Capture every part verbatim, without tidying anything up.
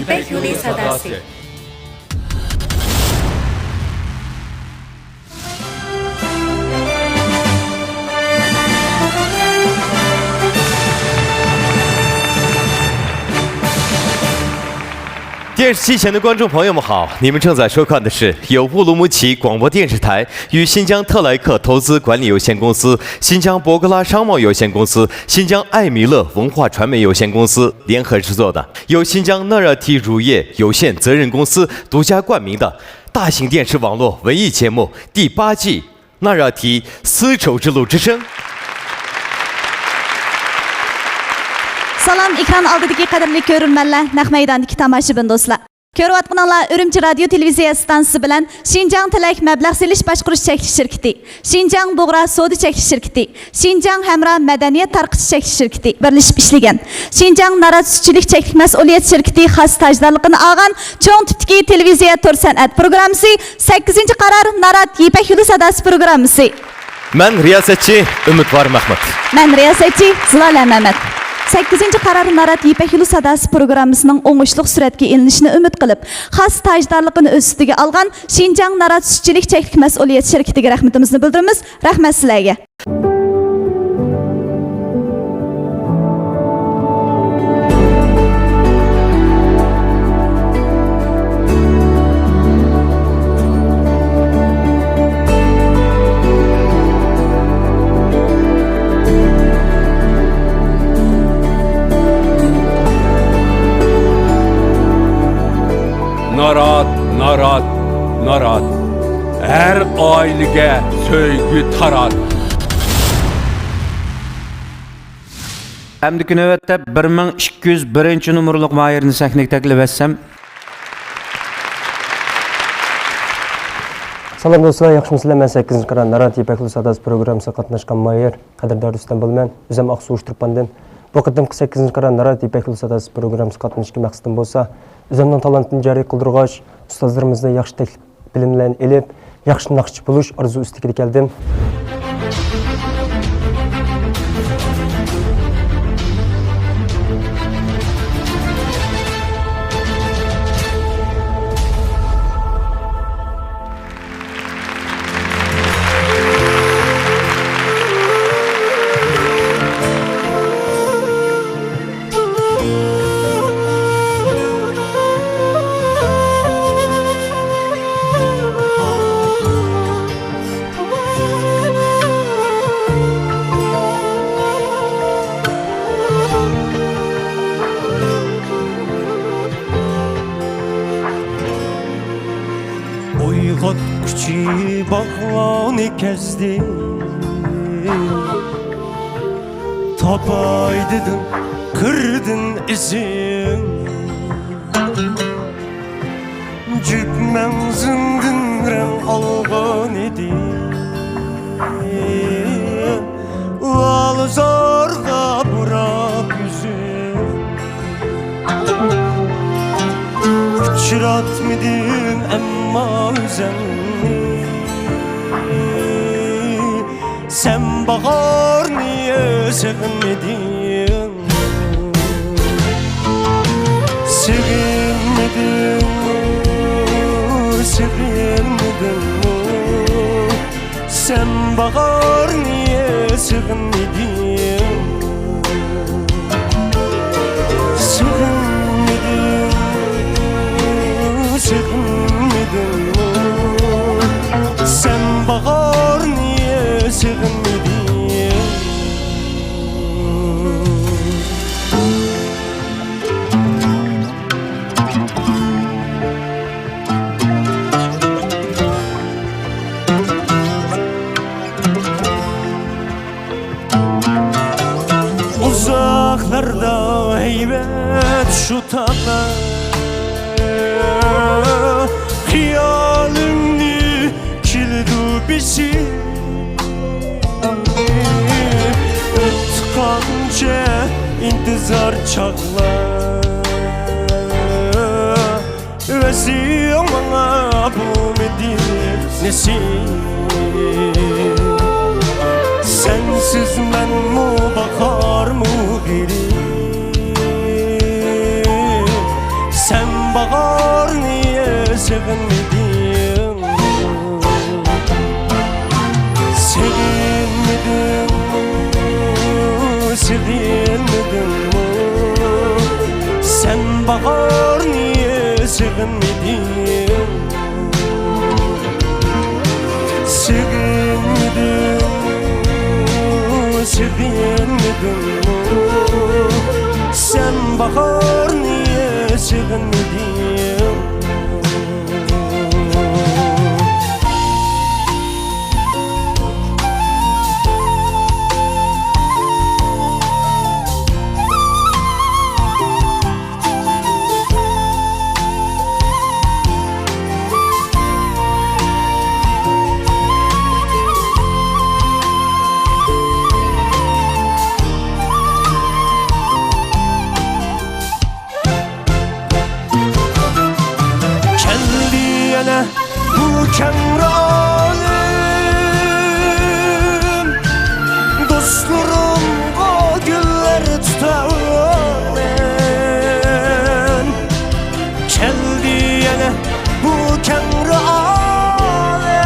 يىپەك يولى ساداسى. 电视机前的观众朋友们好，你们正在收看的是由乌鲁木齐广播电视台与新疆特莱克投资管理有限公司、新疆博格拉商贸有限公司、新疆艾米乐文化传媒有限公司联合制作的，由新疆纳热提乳业有限责任公司独家冠名的大型电视网络文艺节目第八季《纳热提丝绸之路之声》。 سالام، ئېكران ئالدىدىكى قەدىرلىك كۆرۈرمەنلەر، نەق مەيداندىكى تاماشىبىن دوستلار. كۆرۈۋاتقىنىڭلار ئۈرۈمچى رادىيو تېلېۋىزىيە ئىستانسىسى بىلەن شىنجاڭ تىلەك مەبلەغ سېلىش باشقۇرۇش چەكلىك شىركىتى، شىنجاڭ بۇغرا سودا چەكلىك شىركىتى، شىنجاڭ ھەمراھ مەدەنىيەت تارقىتىش چەكلىك شىركىتى بىرلىشىپ ئىشلىگەن شىنجاڭ نارات سۈتچىلىك چەكلىك مەسئۇلىيەت شىركىتى خاس تاجدارلىقىنى ئالغان چوڭ تىپتىكى تېلېۋىزىيە تور سەنئەت پروگراممىسى، سەككىزىنچى قارار نارات يىپەك يولى ساداسى پروگراممىسى. مەن رىياسەتچى ئۈمىدۋار مەخمۇت. مەن رىياسەتچى زۇلالە مەمەت. سەككىزىنچى قارار نارات يىپەك يولى ساداسى پروگراممىسىنىڭ ئوڭۇشلۇق سۈرەتكە ئېلىنىشىنى ئۈمىد قىلىپ، خاس تاجدارلىقىنى ئۆز ئۈستىگە ئالغان شىنجاڭ نارات سۈتچىلىك چەكلىك مەسئۇلىيەت شىركىتىگە رەھمىتىمىزنى بىلدۈرىمىز. رەھمەت سىلەرگە. نارات، نارات، نارات. ھەر ئائىلىگە سۆيگۈ تارات. ئەمدىكى نۆۋەتتە بىر مىڭ ئىككى يۈز بىرىنچى نومۇرلۇق ماھىرنى سەھنىگە تەكلىپ ئەتسەم. سالام دوستلار، ياخشىمۇسىلەر؟ مەن سەككىزىنچى قارار نارات يىپەك يولى ساداسى پروگراممىسىغا قاتناشقان ماھىر، قەدىردان رۇستەم بولىمەن. ئۆزۈم ئاقسۇ ئۇچتۇرپاندىن. بۇ قېتىمقى سەككىزىنچى قارار نارات يىپەك يولى ساداسى پروگراممىسىغا قاتنىشىشتىكى مەقسىتىم بولسا، ئۆزۈمنىڭ تالانتىمنى جارى قىلدۇرغاچ، ئۇستازلىرىمىزنى ياخشى تەكلىپ بىلىملەرنى ئېلىپ، ياخشى ناخشىچى بولۇش ئارزۇ ئىستىكىدە كەلدىم. ئويغاتقۇچى باغلارنى كەزدى. تاپاي دېدىڭ قىردىن ئىزىڭ، جۈپ مەڭزىڭدىن رەڭ ئالغان ئىدىڭ، لالە زارغا بۇراپ يۈزۈڭ. ئۇچراتمىدىم ئەمما ئۆزۈڭنى، سەن باھارنى سېغىنمىدىڭ. سېغىنمىدىڭمۇ، سېغىنمىدىڭمۇ؟ سەن باھارنى سېغىنمىدىڭ، سېغىنمىدىڭ، سېغىنمىدىڭ. سەن باھارنى سېغىنمىدىڭ. ئۇزاقلاردا ھەيۋەت شۇ تاغلار، خىيالىمنى كېلىدۇ بېشىم. ئۆتتى قانچە ئىنتىزار چاغلار، ئۆزۈڭ ماڭا بولمىدى نېسىپ. سەنسىز مەنمۇ باھارمۇ غېرىب، سەن سېغىنمىدىڭ، سېغىنمىدىڭ، سېغىنمىدىڭمۇ؟ سەن باھارنى سېغىنمىدىڭ، سېغىنمىدىڭ، سېغىنمىدىڭمۇ؟ سەن باھارنى سېغىنمىدىڭ. كەلدى يەنە بۇ كەڭرى ئالەم، دوستلىرىمغا گۈللەر تۇتارمەن. كەلدى يەنە بۇ كەڭرى ئالەم،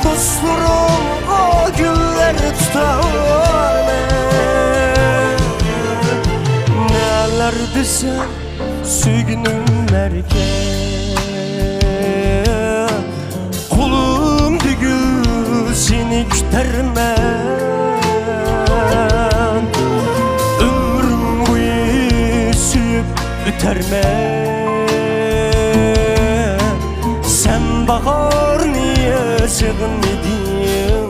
دوستلىرىمغا گۈللەر تۇتارمەن. نەلەر دېسەم، سۆيگۈنۈم ئەركەن، قولۇمدا گۈل سېنى كۈتەرمەن، ئۆمرۈم بويى سۆيۈپ ئۆتەرمەن. سەن باھارنى سېغىنمىدىڭ،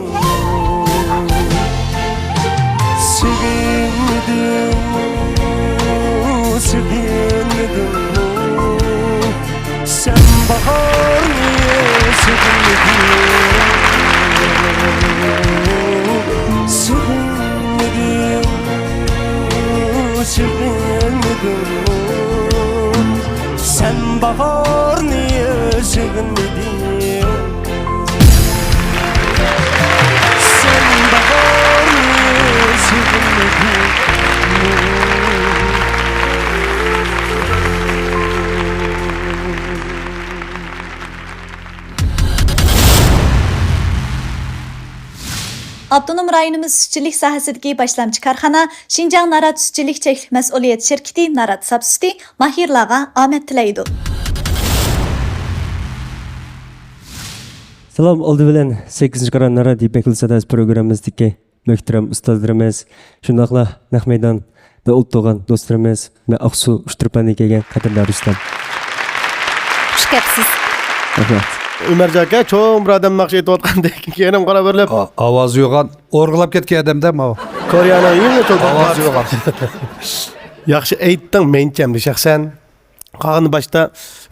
سېغىنمىدىڭ، سېغىنمىدىڭ. سەن باھارنى سېغىنمىدىڭ، سېغىنمىدىڭ، سېغىنمىدىڭ. سەن باھارنى سېغىنمىدىڭ، سەن باھارنى سېغىنمىدىڭ. ئاپتونوم رايونىمىز سۈتچىلىك ساھەسىدىكى باشلامچى كارخانا شىنجاڭ نارات سۈتچىلىك چەكلىك مەسئۇلىيەت شىركىتى نارات ساپ سۈتى ماھىرلارغا ئامەت تىلەيدۇ. سالام، ئالدى بىلەن سەككىزىنچى قارا نارات يىپەك يولى ساداسى پروگراممىمىزدىكى مۆھتەرەم ئۇستازلىرىمىز، شۇنداقلا نەق مەيداندا ئولتۇرغان دوستلىرىمىز ۋە ئاقسۇ ئۇچتۇرپاندىن كەلگەن قەدىردان دوستلار. خۇش كەپسىز. رەھمەت. ئۆمەرجان ئاكا، چوڭ بىر ئادەم ناخشا ئېيتىۋاتقاندەك، كېيىن قاراۋېرىلىپ. ئا-، ئاۋازى يوغان، ئورغىلاپ كەتكەن ئادەمدە ماۋۇ. كورېيەنىڭ ئەڭ چوڭ ئاۋازى يوغان. ياخشى ئېيتتىڭ، مەنچە ئەمدى شەخسەن. قالغىنى باشتا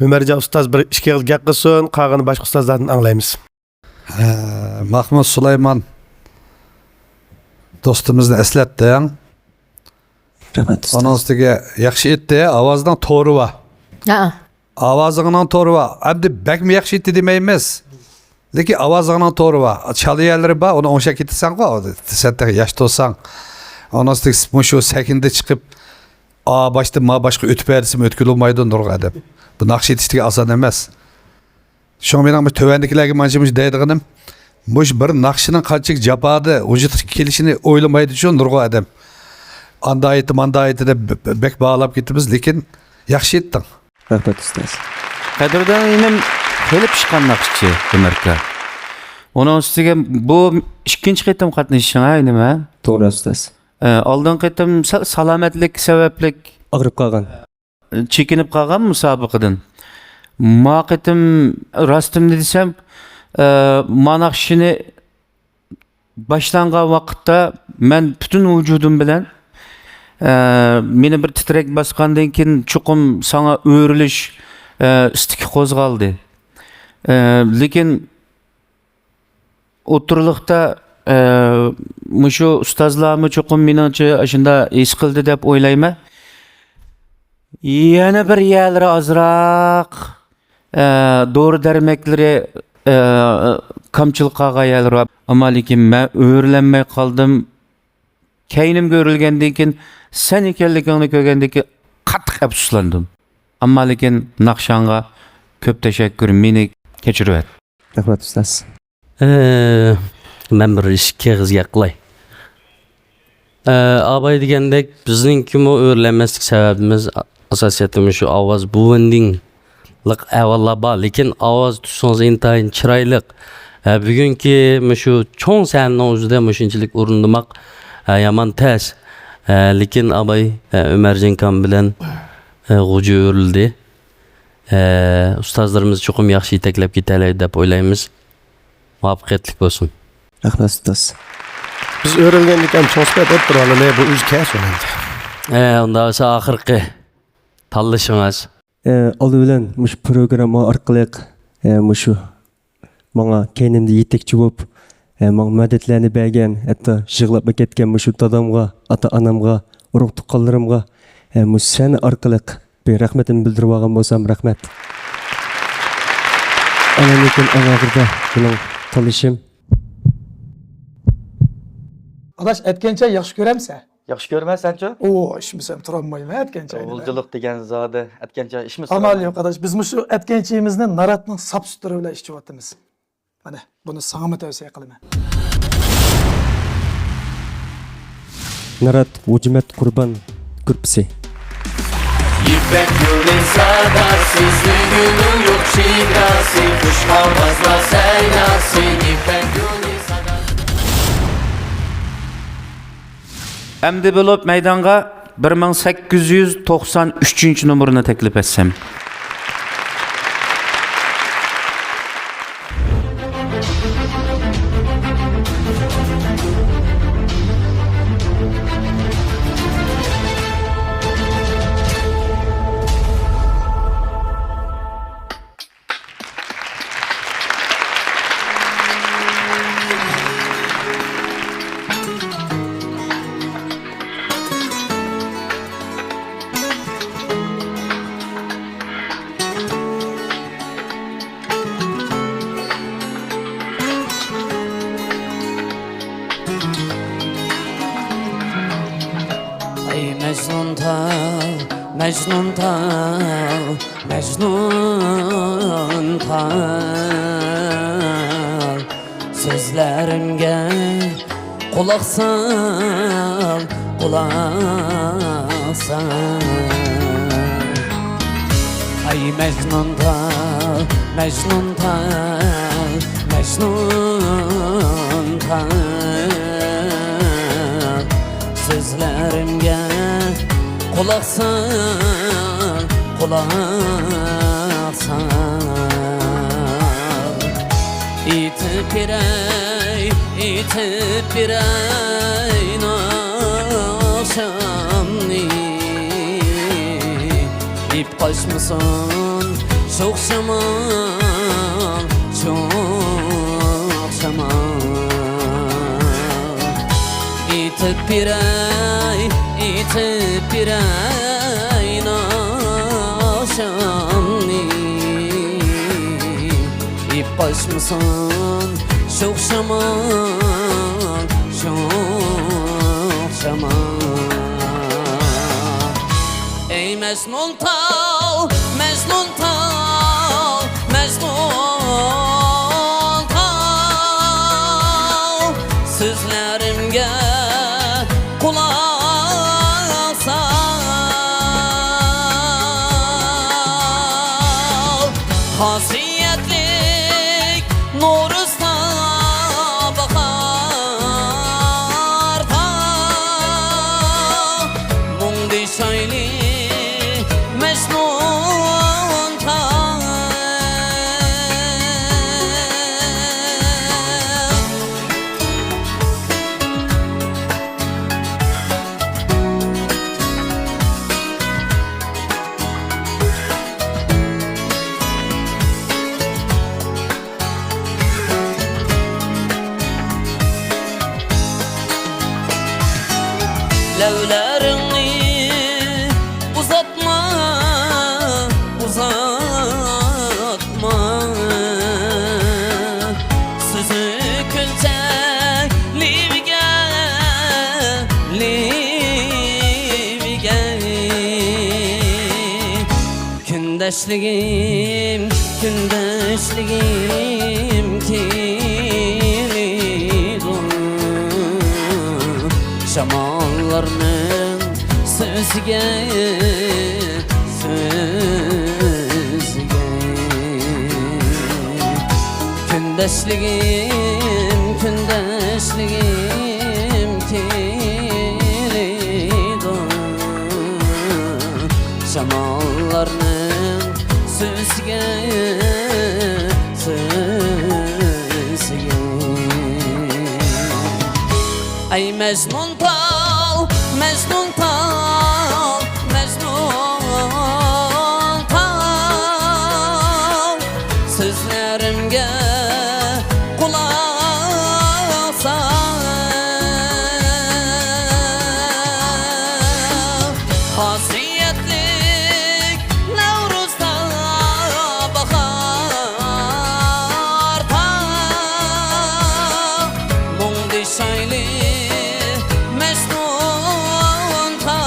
ئۆمەرجان ئۇستاز بىر ئىككى ئېغىز گەپ قىلسۇن، قالغىنى باشقا ئۇستازلاردىن ئاڭلايمىز. ھە، مەخمۇت سۇلايمان دوستىمىزنى ئەسلەتتىڭ. رەھمەت، ئۇستاز. ئۇنىڭ ئۈستىگە ياخشى ئېيتتى، ئاۋازىنىڭ تورى بار. ھە. ئاۋازىڭنىڭ تورى بار. ئەمدى بەكمۇ ياخشى ئېيتتى دېمەيمىز. لېكىن ئاۋازىڭنىڭ تورى بار. چالا يەرلىرى بار، ئۇنى ئوڭشاپ كېتىسەنغۇ. سەن تېخى ياش تۇرساڭ. ئۇنىڭ ئۈستىگە مۇشۇ سەھنىدە چىقىپ، ئا باشتىن ما باشقا ئۆتۈپ بەرسىمۇ ئۆتكىلى بولمايدۇ نۇرغۇن ئادەم. بۇ ناخشا ئېيتىشتىكى ئاسان ئەمەس. شۇڭا مېنىڭ مۇشۇ تۆۋەندىكىلەرگە مانچە مۇشۇ دەيدىغىنىم، مۇشۇ بىر ناخشىنىڭ قانچىلىك جاپادا ۋۇجۇدقا كېلىشىنى ئويلىمايدۇ شۇ نۇرغۇن ئادەم. ئاندا ئېيتتى، ماندا ئېيتتى دەپ بە-، بە-، بەك باھالاپ كېتىمىز، لېكىن ياخشى ئېيتتىڭ. رەھمەت، ئۇستاز. قەدىردان ئىنىم خېلى پىشقان ناخشىچى، ئۆمەركە. ئۇنىڭ ئۈستىگە بۇ ئىككىنچى قېتىم قاتنىشىشىڭ، ھە، ئىنىم، ھە؟ توغرا، ئۇستاز. ئە، ئالدىنقى قېتىم سەل سالامەتلىك سەۋەبلىك ئاغرىپ قالغان. چېكىنىپ قالغان مۇسابىقىدىن. ما قېتىم راستىمنى دېسەم، ئە، ما ناخشىنى باشلانغان ۋاقىتتا مەن پۈتۈن ۋۇجۇدۇم بىلەن، ئە، مېنى بىر تىترەك باسقاندىن كېيىن چوقۇم ساڭا ئۆرۈلۈش، ئە، ئىستىكى قوزغالدى. ئە، لېكىن ئوتتۇرىلىقتا، ئە، مۇشۇ ئۇستازلارمۇ چوقۇم مېنىڭچە ئاشۇنداق ھېس قىلدى دەپ ئويلايمەن. يەنە بىر يەرلىرى ئازراق، ئە، دورا دەرمەكلىرى، ئە، كامچىل قالغان يەرلىرى بار. ئەمما لېكىن مەن ئۆرۈلەلمەي قالدىم. كەينىمگە ئۆرۈلگەندىن كېيىن، سەن ئىكەنلىكىڭنى كۆرگەندىن كېيىن قاتتىق ئەپسۇسلاندىم. ئەمما لېكىن ناخشاڭغا كۆپ تەشەككۈر، مېنى كەچۈرۈۋەت. رەھمەت، ئۇستاز. ئە، مەن بىر ئىككى ئېغىز گەپ قىلاي. ئە، ئاباي دېگەندەك، بىزنىڭكىمۇ ئۆرلەنمەسلىك سەۋەبىمىز ئاساسىيەتتە مۇشۇ ئاۋاز بوۋىندىڭلىق ئەھۋاللار بار، لېكىن ئاۋاز تۇتسىڭىز ئىنتايىن چىرايلىق. ئە، بۈگۈنكى مۇشۇ چوڭ سەھنىنىڭ ئۆزىدە مۇشۇنچىلىك ئورۇندىماق، ئە، يامان تەس. ئە، لېكىن ئاباي، ئە، ئۆمەرجان كام بىلەن، ئە، غۇجا ئۆرۈلدى. ئە، ئۇستازلىرىمىز چوقۇم ياخشى يېتەكلەپ كېتەلەيدۇ دەپ ئويلايمىز. مۇۋەپپەقىيەتلىك بولسۇن. رەھمەت، ئۇستاز. بىز ئۆرۈلگەندىكىن چوڭ سۈپەت ئوتتۇرىغا ئالىلى، بۇ ئۆزى كەس ئۆرۈلدى. ئە، ئۇنداق بولسا ئاخىرقى تاللىشىڭىز. ئە، ئالدى بىلەن مۇشۇ پروگرامما ئارقىلىق، ئە، مۇشۇ ماڭا كەينىمدە يېتەكچى بولۇپ، ئە، ماڭا مەدەتلەرنى بەرگەن، ھەتتا يىغلاپمۇ كەتكەن مۇشۇ دادامغا، ئاتا-ئانامغا، ئۇرۇق-تۇغقانلىرىمغا، ئە، مۇشۇ سەھنە ئارقىلىق بىر رەھمىتىمنى بىلدۈرۈۋالغان بولسام رەھمەت. ئاندىن كېيىن ئەڭ ئاخىرىدا مېنىڭ تاللىشىم. ئاداش، ئەتكەنچە ياخشى كۆرەمسەن؟ ياخشى كۆرمەسەنچۇ؟ ئوۋ، ئىچمىسەم تۇرالمايمەن ئەتكەنچە. ئوۋۇلچىلىق دېگەن زادى ئەتكەنچە ئىچمىسە. ئامال يوق، ئاداش. بىز مۇشۇ ئەتكەنچىمىزنى ناراتنىڭ ساپ سۈتلىرى بىلەن ئىچىۋاتىمىز. مانا، بۇنى ساڭىمۇ تەۋسىيە قىلىمەن. نارات غۇجىمەت قۇربان گۇرۇپپىسى. يىپەك يولى ساداسى، سۆيگۈنىڭ يوق چېگراسى، خۇش ئاۋازلار سەيناسى، يىپەك يولى ساداسى. ئەمدى بولۇپ مەيدانغا بىر مىڭ سەككىز يۈز توقسان ئۈچىنچى نومۇرنى تەكلىپ ئەتسەم. ئەي مەجنۇن تال، مەجنۇن تال، مەجنۇن تال، سۆزلىرىمگە قۇلاق سال، قۇلاق سال. ئەي مەجنۇن تال، مەجنۇن تال، مەجنۇن تال، سۆزلىرىمگە قۇلاق سال، قۇلاق سال. ئېيتىپ بېرەي، ئېيتىپ بېرەي ناخشامنى. ئېيىپ قاچمىسۇن شوخ شامال، شوخ شامال. ئېيتىپ بېرەي، ئېيتىپ بېرەي ناخشامنى. ئېيىپ قاچمىسۇن شوخ شامال، شوخ شامال. ئەي مەجنۇن تال، مەجنۇن تال، مەجنۇن تال، سۆزلىرىمگە قۇلاق سال. خاسىيەتلىك نورۇزدا باھاردا مۇڭدىشايلى مەجنۇن تال. لەۋلىرىڭنى ئۇزاتما، ئۇزاتما، سۈزۈك كۈلچە لېۋىگە، لېۋىگە. كۈندەشلىكىم، كۈندەشلىكىم كېلىدۇ. شاماللارنىڭ سۆزىگە، سۆزىگە. كۈندەشلىكىم، كۈندەشلىكىم كېلىدۇ. شاماللارنىڭ سۆزىگە، سۆزىگە. ئەي مەجنۇن تال، مەجنۇن تال، مەجنۇن تال، سۆزلىرىمگە قۇلاق سال. خاسىيەتلىك نەۋرۇزدا، باھاردا مۇڭدىشايلى مەجنۇن تال.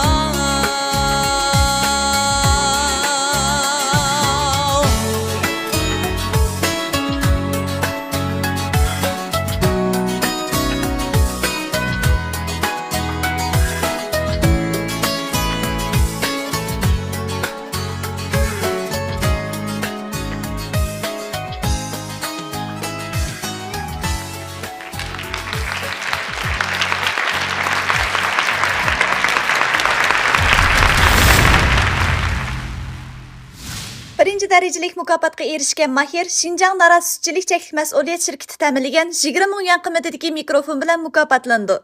بىرىنچى دەرىجىلىك مۇكاپاتقا ئېرىشكەن ماھىر شىنجاڭ نارات سۈتچىلىك چەكلىك مەسئۇلىيەت شىركىتى تەمىنلىگەن يىگىرمە مىڭ يۈەن قىممىتىدىكى مىكروفون بىلەن مۇكاپاتلىنىدۇ.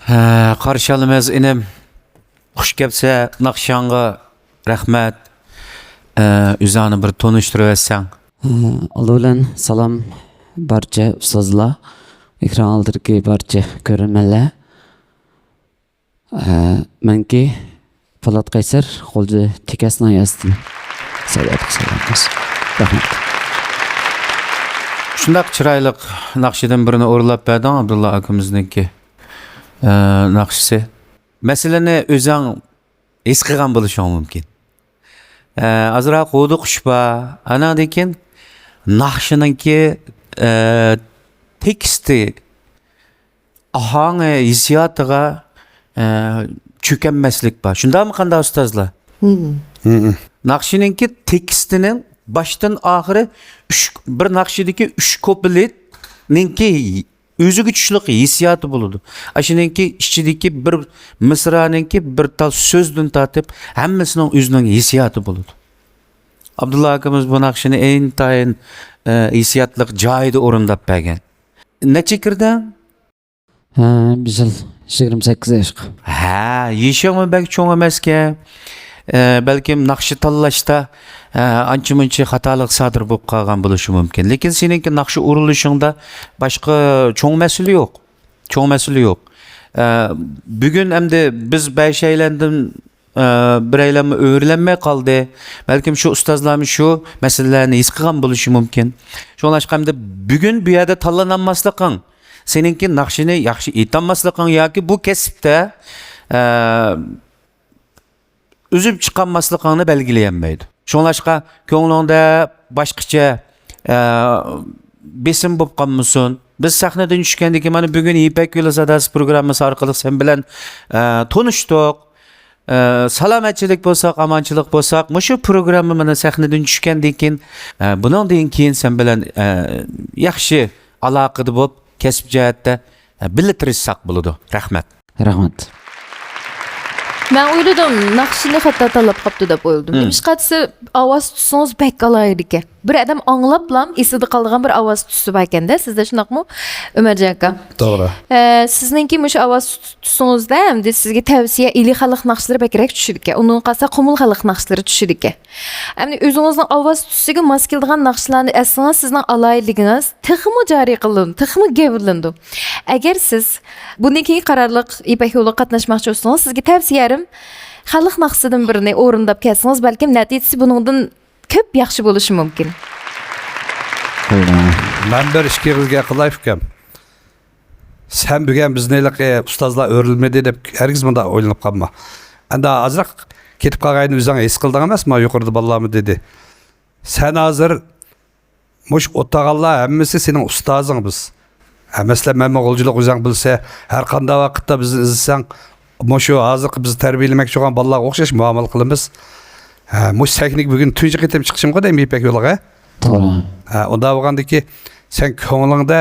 ھە، قارشى ئالىمىز ئىنىم. خۇش كەپسە ناخشاڭغا رەھمەت. ئە، ئۆزۈڭنى بىر تونۇشتۇرۇۋەتسەڭ. ئە، ئالدى بىلەن سالام بارچە ئۇستازلار، ئېكران ئالدىدىكى بارچە كۆرۈرمەنلەر. ئە، مەنكى پولات قەيسەر، غۇلجا تېكەس ناھىيەسىدىن. سەۋەتكە سالام قىلسا. رەھمەت. شۇنداق چىرايلىق ناخشىدىن بىرىنى ئورۇنلاپ بەردىڭ، ئابدۇللا ئاكىمىزنىڭكى، ئە، ناخشىسى. مەسىلىنى ئۆزۈڭ ھېس قىلغان بولۇشۇڭ مۇمكىن. ئە، ئازراق ھودۇقۇش بار. ئاناندىن كېيىن ناخشىنىڭكى، ئە، تېكىستى، ئاھاڭى، ھېسسىياتىغا، ئە، چۆكەنمەسلىك بار. شۇنداقمۇ قانداق ئۇستازلار؟ مم. مم. ناخشىنىڭكى تېكىستىنىڭ باشتىن ئاخىرى ئۈچ، بىر ناخشىدىكى ئۈچ كۇپلېتنىڭكى ئۆزىگە چۈشلۈك ھېسسىياتى بولىدۇ. ئاشۇنىڭكى ئىچىدىكى بىر مىسرانىڭكى بىر تال سۆزدىن تارتىپ ھەممىسىنىڭ ئۆزىنىڭ ھېسسىياتى بولىدۇ. ئابدۇللا ئاكىمىز بۇ ناخشىنى ئىنتايىن، ئە، ھېسسىياتلىق جايىدا ئورۇنداپ بەرگەن. نەچچە كىردىڭ؟ ھە، بىر يىل يىگىرمە سەككىز ياشقا. ھە، يېشىڭمۇ بەك چوڭ ئەمەسكەن. ئە، بەلكىم ناخشا تاللاشتا، ئە، ئانچە-مۇنچە خاتالىق سادىر بولۇپ قالغان بولۇشى مۇمكىن. لېكىن سېنىڭكى ناخشا ئۇرۇلۇشۇڭدا باشقا چوڭ مەسىلە يوق. چوڭ مەسىلە يوق. ئە، بۈگۈن ئەمدى بىز بەشەيلەندىن، ئە، بىرەيلەنمۇ ئۆرۈلەنمەي قالدى. بەلكىم شۇ ئۇستازلارمۇ شۇ مەسىلىلەرنى ھېس قىلغان بولۇشى مۇمكىن. شۇڭلاشقا ئەمدى بۈگۈن بۇ يەردە تاللىنالماسلىقىڭ، سېنىڭكى ناخشىنى ياخشى ئېيتالماسلىقىڭ ياكى بۇ كەسىپتە، ئە، ئۈزۈپ چىقالماسلىقىڭنى بەلگىلىيەلمەيدۇ. شۇڭلاشقا كۆڭلۈڭدە باشقىچە، ئە، بېسىم بولۇپ قالمىسۇن. بىز سەھنىدىن چۈشكەندىن كېيىن، مانا بۈگۈن يىپەك يولى ساداسى پروگراممىسى ئارقىلىق سەن بىلەن، ئە، تونۇشتۇق. ئە، سالامەتچىلىك بولساق، ئامانچىلىق بولساق، مۇشۇ پروگرامما مانا سەھنىدىن چۈشكەندىن كېيىن، ئە، بۇنىڭدىن كېيىن سەن بىلەن، ئە، ياخشى ئالاقىدە بولۇپ، كەسىپ جەھەتتە، ئە، بىللە تىرىشساق بولىدۇ. رەھمەت. رەھمەت. مەن ئويلىدىم، ناخشىنى خاتا تاللاپ قاپتۇ دەپ ئويلىدىم. مم. نېمىشقا دېسە، ئاۋاز تۇتسىڭىز بەك ئالاھىدىكەن. بىر ئادەم ئاڭلاپلا ئېسىدە قالىدىغان بىر ئاۋاز تۈسى باركەن-دە سىزدە، شۇنداقمۇ، ئۆمەرجان ئاكا؟ توغرا. ئە، سىزنىڭكى مۇشۇ ئاۋاز تۈسىڭىزدە ئەمدى سىزگە تەۋسىيە، ئىلى خەلق ناخشىلىرى بەكرەك چۈشىدىكەن. ئۇنىڭغا قارىسا قۇمۇل خەلق ناخشىلىرى چۈشىدىكەن. ئەمدى ئۆزىڭىزنىڭ ئاۋاز تۈسىگە ماس كېلىدىغان ناخشىلارنى ئەتسىڭىز، سىزنىڭ ئالاھىدىلىكىڭىز تېخىمۇ جارى قىلىنىدۇ، تېخىمۇ گەۋدىلىنىدۇ. ئەگەر سىز بۇندىن كېيىنكى قارارلىق يىپەك يولىغا قاتناشماقچى بولسىڭىز، سىزگە تەۋسىيەم، خەلق ناخشىسىدىن بىرنى ئورۇنداپ كەلسىڭىز، بەلكىم نەتىجىسى بۇنىڭدىن كۆپ ياخشى بولۇشى مۇمكىن. مەن بىر ئىككى ئېغىز گەپ قىلاي، ئۇكام. سەن بۈگۈن بىزنى ھېلىقى ئۇستازلار ئۆرۈلمىدى دەپ ھەرگىز مۇنداق ئويلىنىپ قالما. ئەمدى ئازراق كېتىپ قالغاينى ئۆزۈڭ ھېس قىلدىڭ ئەمەسمۇ؟ يۇقىرىدا بالىلارمۇ دېدى. سەن ھازىر مۇشۇ ئولتۇرغانلار ھەممىسى سېنىڭ ئۇستازىڭ بىز. ھە، مەسىلەن، مەنمۇ غۇلجىلىق، ئۆزۈڭ بىلسە، ھەر قانداق ۋاقىتتا بىزنى ئىزدىسەڭ، مۇشۇ ھازىرقى بىز تەربىيەلىمەكچى بولغان بالىلارغا ئوخشاش مۇئامىلە قىلىمىز. ھە، مۇشۇ سەھنىگە بۈگۈن تۇنجى قېتىم چىقىشىمغۇ دەيمەن يىپەك يولىغا. توغرا. ھە، ئۇنداق بولغاندىكى سەن كۆڭلۈڭدە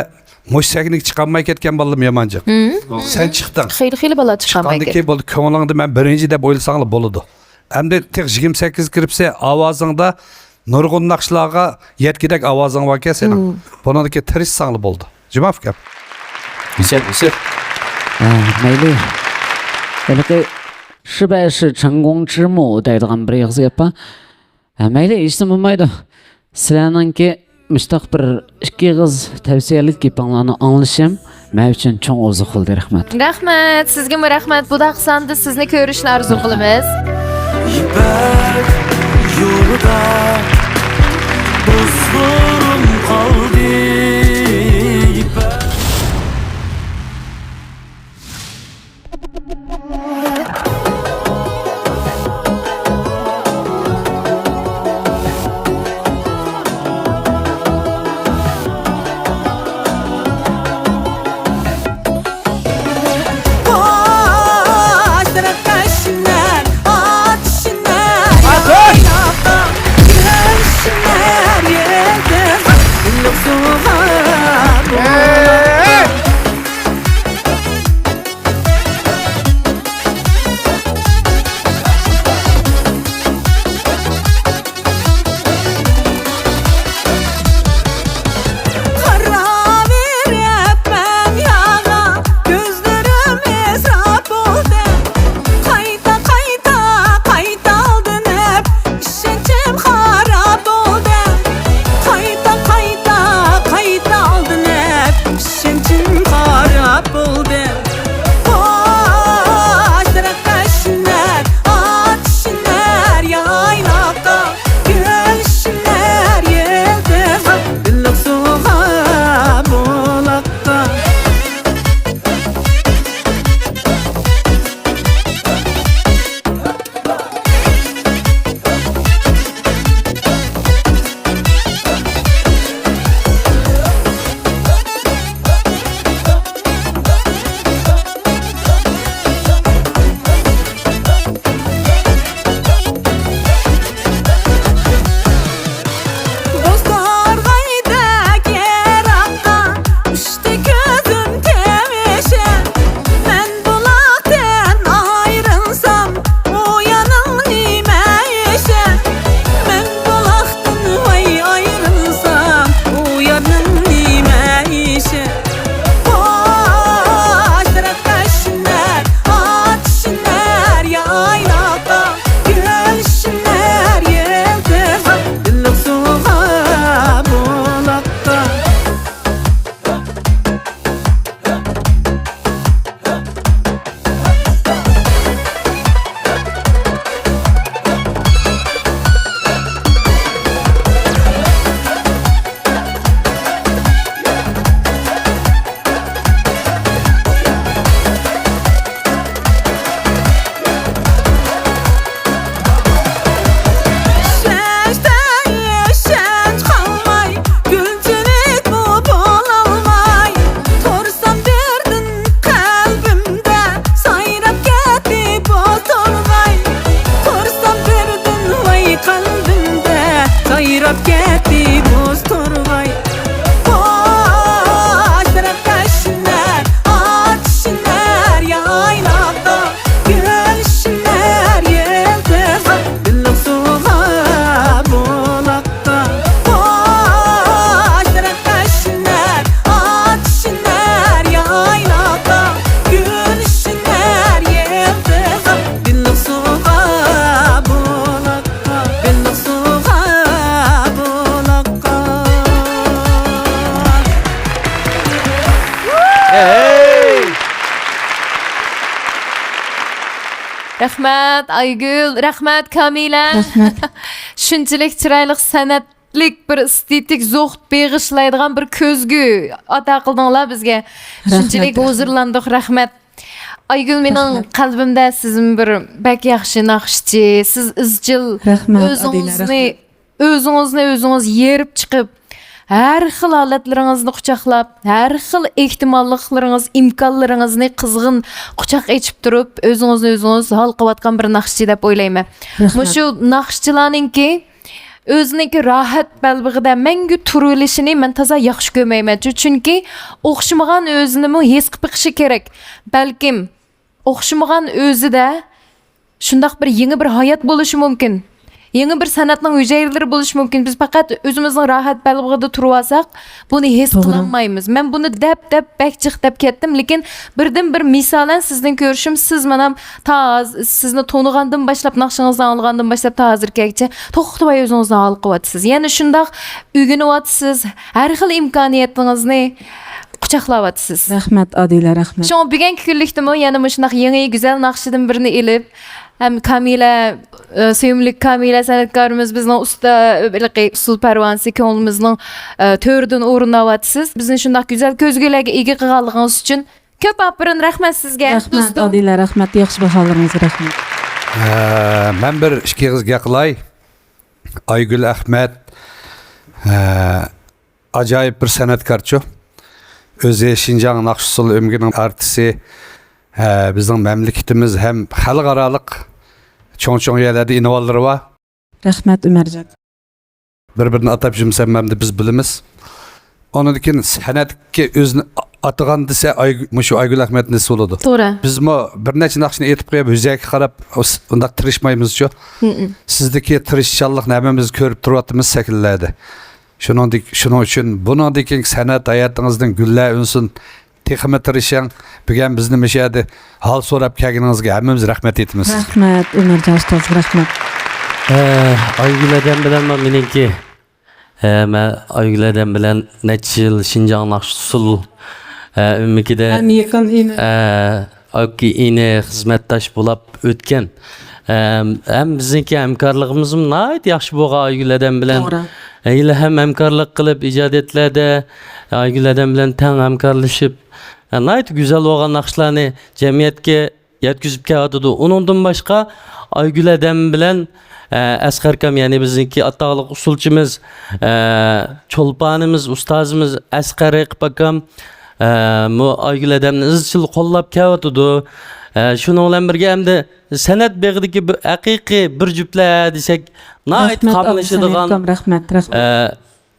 مۇشۇ سەھنىگە چىقالماي كەتكەن بالىلىرمۇ يامان جىق. مم. سەن چىقتىڭ. خېلى، خېلى بالا چىقالماي چىققاندىن كەتتى. كېيىن بولدى، كۆڭلۈڭدە مەن بىرىنچى دەپ ئويلىساڭلا بولىدۇ. ئەمدى تېخى يىگىرمە سەككىزگە كىرىپسەن، ئاۋازىڭدا نۇرغۇن ناخشىلارغا يەتكۈدەك ئاۋازىڭ باركەن سېنىڭ. مم. بۇنىڭدىكى تىرىشساڭلا بولدى. جۇما ئۇكام. يېسەر، يېسەر. ھە، مەيلى. ھېلىقى 失败是成功之母 دەيدىغان بىر ئېغىز گەپ بار. ھە، مەيلى، ھېچنېمە بولمايدۇ. سىلەرنىڭكى مۇشتاق بىر ئىككى ئېغىز تەۋسىيەلىك گېپىڭلارنى ئاڭلىشىم مەن ئۈچۈن چوڭ ئوزۇق بولدى. رەھمەت. رەھمەت، سىزگىمۇ رەھمەت. بۇ داقساندا سىزنى كۆرۈشنى ئارزۇ قىلىمىز. يىپەك يولىدا بوزغۇرۇم قالدى، يىپەك. قاراۋېرىپ مەن ياغا، كۆزلىرىم ئىسراپ بولدى. قايتا، قايتا، قايتا ئالدىنىپ، ئىشەنچىم خاراب بولدى. قايتا، قايتا، قايتا ئالدىنىپ، ئىشەنچىم خاراب بولدى. بوش تەرەپ قەشنەر، ئاتىشىنەر يايلاققا. كۈلۈشۈنەر يىلتىزلار، بىللە سۇغا بۇلاققا. بوز تارغايدەك يىراققا ئۇچتى كۆزۈم تېۋىشىپ. مەن بۇلاقتىن ئايرىلسام، ئۇ يەرنىڭ نېمە ئىشى؟ مەن بۇلاقتىن ۋاي ئايرىلسام، ئۇ يەرنىڭ نېمە ئىشى؟ بوش تەرەپ قەشنەر، ئاتىشىنەر يايلاققا. كۈلۈشۈنەر يىلتىزلار، بىللە سۇغا بۇلاققا. ئىشەنچتە ئىشەنچ قالماي، گۈلچىلىكمۇ بولالماي، تۇرسام بىردىن قەلبىمدە سايراپ كەتتى بوز تورغاي. تۇرسام بىردىن ۋاي قەلبىمدە سايراپ كەتتى بوز تورغاي. بوش تەرەپ قەشنەر، ئاتىشىنەر يايلاققا. كۈلۈشۈنەر يىلتىزلار، بىللە سۇغا بۇلاققا. بوش تەرەپ قەشنەر، ئاتىشىنەر يايلاققا. كۈلۈشۈنەر يىلتىزلار، بىللە سۇغا بۇلاققا. بىللە سۇغا بۇلاققا. ھەي! رەھمەت، ئايگۈل، رەھمەت، كامىلە. رەھمەت. شۇنچىلىك چىرايلىق سەنئەتلىك بىر ئېستېتىك زوق بېغىشلايدىغان بىر كۆزگۈ ئاتا قىلدىڭلار بىزگە. رەھمەت، شۇنچىلىك رەھمەت. ھۇزۇرلاندۇق، رەھمەت. ئايگۈل، مېنىڭ رەھمەت. قەلبىمدە سىزمۇ بىر بەك ياخشى ناخشىچى، سىز ئىزچىل رەھمەت، ئادىلە، ئۆزىڭىزنى، رەھمەت. ئۆزىڭىزنى ئۆزىڭىز يېرىپ چىقىپ، ھەر خىل ھالەتلىرىڭىزنى قۇچاقلاپ، ھەر خىل ئېھتىماللىقلىرىڭىز، ئىمكانلىرىڭىزنى قىزغىن قۇچاق ئېچىپ تۇرۇپ، ئۆزىڭىزنى ئۆزىڭىز ھالقىۋاتقان بىر ناخشىچى دەپ ئويلايمەن. رەھمەت. مۇشۇ ناخشىچىلارنىڭكى ئۆزىنىڭكى راھەت بەلبېغىدە مەڭگۈ تۇرۇۋېلىشىنى مەن تازا ياخشى كۆرمەيمەن. چۈ-، چۈنكى ئوخشىمىغان ئۆزىنىمۇ ھېس قىلىپ بېقىشى كېرەك. بەلكىم ئوخشىمىغان ئۆزىدە شۇنداق بىر يېڭى بىر ھايات بولۇشى مۇمكىن. يېڭى بىر سەنئەتنىڭ ھۈجەيرىلىرى بولۇشى مۇمكىن. بىز پەقەت ئۆزىمىزنىڭ راھەت بەلبېغىدا تۇرۇۋالساق، بۇنى ھېس توغرا. قىلالمايمىز. مەن بۇنى دەپ، دەپ، بەك جىق دەپ كەتتىم. لېكىن بىردىن بىر مىسالەن سىزدىن كۆرۈشۈم، سىز مانا تا ھاز-، سىزنى تونۇغاندىن باشلاپ، ناخشىڭىزنى ئاڭلىغاندىن باشلاپ تا ھازىرغىچە توختىماي ئۆزىڭىزنى ھالقىۋاتىسىز. يەنە شۇنداق ئۆگىنىۋاتىسىز. ھەر خىل ئىمكانىيەتىڭىزنى قۇچاقلاۋاتىسىز. رەھمەت، ئادىلە، رەھمەت. شۇڭا بۈگۈنكى كۈنلۈكتىمۇ يەنە مۇشۇنداق يېڭى گۈزەل ناخشىدىن بىرنى ئېلىپ، ھەم كامىلە، ئە، سۆيۈملۈك كامىلە سەنئەتكارىمىز بىزنىڭ ئۇستا، ھېلىقى ئۇسسۇل پەرۋانىسى كۆڭلىمىزنىڭ، ئە، تۆرىدىن ئورۇن ئاۋاتىسىز. بىزنى شۇنداق گۈزەل كۆزگىلەرگە ئىگە قىلغانلىقىڭىز ئۈچۈن كۆپ ئاپىرىن، رەھمەت سىزگە، رەھمەت، دوستۇم. ئادىلە، رەھمەت، ياخشى باھالىرىڭىزغا رەھمەت. ئە، مەن بىر ئىككى ئېغىز گەپ قىلاي. ئايگۈل ئەخمەت، ئە، ئاجايىپ بىر سەنئەتكارچۇ. ئۆزى شىنجاڭ ناخشا ئۇسسۇل ئۆمىكىنىڭ ئارتىسى، ھە، بىزنىڭ مەملىكىتىمىز ھەم خەلقئارالىق چوڭ-چوڭ يەرلەردە ئىنۋاللىرى بار. رەھمەت، ئۆمەرجان. بىر-بىرىنى ئاتاپ يۈرمىسەم، ئەمدى بىز بىلىمىز. ئۇنىڭدىن كېيىن سەنئەتكە ئۆزىنى ئاتىغان دېسە، ئاي-، مۇشۇ ئايگۈل ئەخمەت نېسى بولىدۇ. توغرا. بىزمۇ بىر نەچچە ناخشىنى ئېيتىپ قويۇپ، يۈزەككە قاراپ، ئۇس-، ئۇنداق تىرىشمايمىزچۇ. مم. سىزدىكى تىرىشچانلىقنى ھەممىمىز كۆرۈپ تۇرۇۋاتىمىز سەھنىلەردە. شۇنىڭدىك-، شۇنىڭ ئۈچۈن بۇنىڭدىن كېيىنكى سەنئەت ھاياتىڭىزدىن گۈللەر ئۈنسۇن. تېخىمۇ تىرىشىڭ. بۈگۈن بىزنى مۇشۇ يەردە ھال سوراپ كەلگىنىڭىزگە ھەممىمىز رەھمەت ئېيتىمىز. رەھمەت، ئۆمەرجان ئۇستاز، رەھمەت. ئە، ئايگۈل ئادەم بىلەن مېنىڭكى، ئە، مەن ئايگۈل ئادەم بىلەن نەچچە يىل شىنجاڭ ناخشا ئۇسسۇل، ئە، ئۆمىكىدە، ھەم يېقىن ئىنى. ئە، ئاكا ئىنى خىزمەتداش بولاپ ئۆتكەن. ھەم، ھەم بىزنىڭكى ھەمكارلىقىمىزمۇ ناھايىتى ياخشى بولغان ئايگۈل ئادەم بىلەن. توغرا. ھېلىھەم ھەمكارلىق قىلىپ، ئىجادىيەتلەردە ئايگۈل ئادەم بىلەن تەڭ ھەمكارلىشىپ، ناھايىتى گۈزەل بولغان ناخشىلارنى جەمئىيەتكە يەتكۈزۈپ كېلىۋاتىدۇ. ئۇنىڭدىن باشقا، ئايگۈل ئادەم بىلەن، ئە، ئەسقەر ئاكام، يەنى بىزنىڭكى ئاتاقلىق ئۇسسۇلچىمىز، ئە، چولپانىمىز، ئۇستازىمىز ئەسقەر رەقىپ ئاكام، ئە، مۇ-، ئايگۈل ئادەمنى ئىزچىل قوللاپ كېلىۋاتىدۇ. ئە، شۇنىڭ بىلەن بىرگە، ئەمدى سەنئەت بېغىدىكى بىر ھەقىقىي بىر جۈپلەر دېسەك، ناھايىتى رەھمەت، قاملىشىدىغان، ئابدۇسەمەت ئاكام، رەھمەت، رەھمەت. ئە،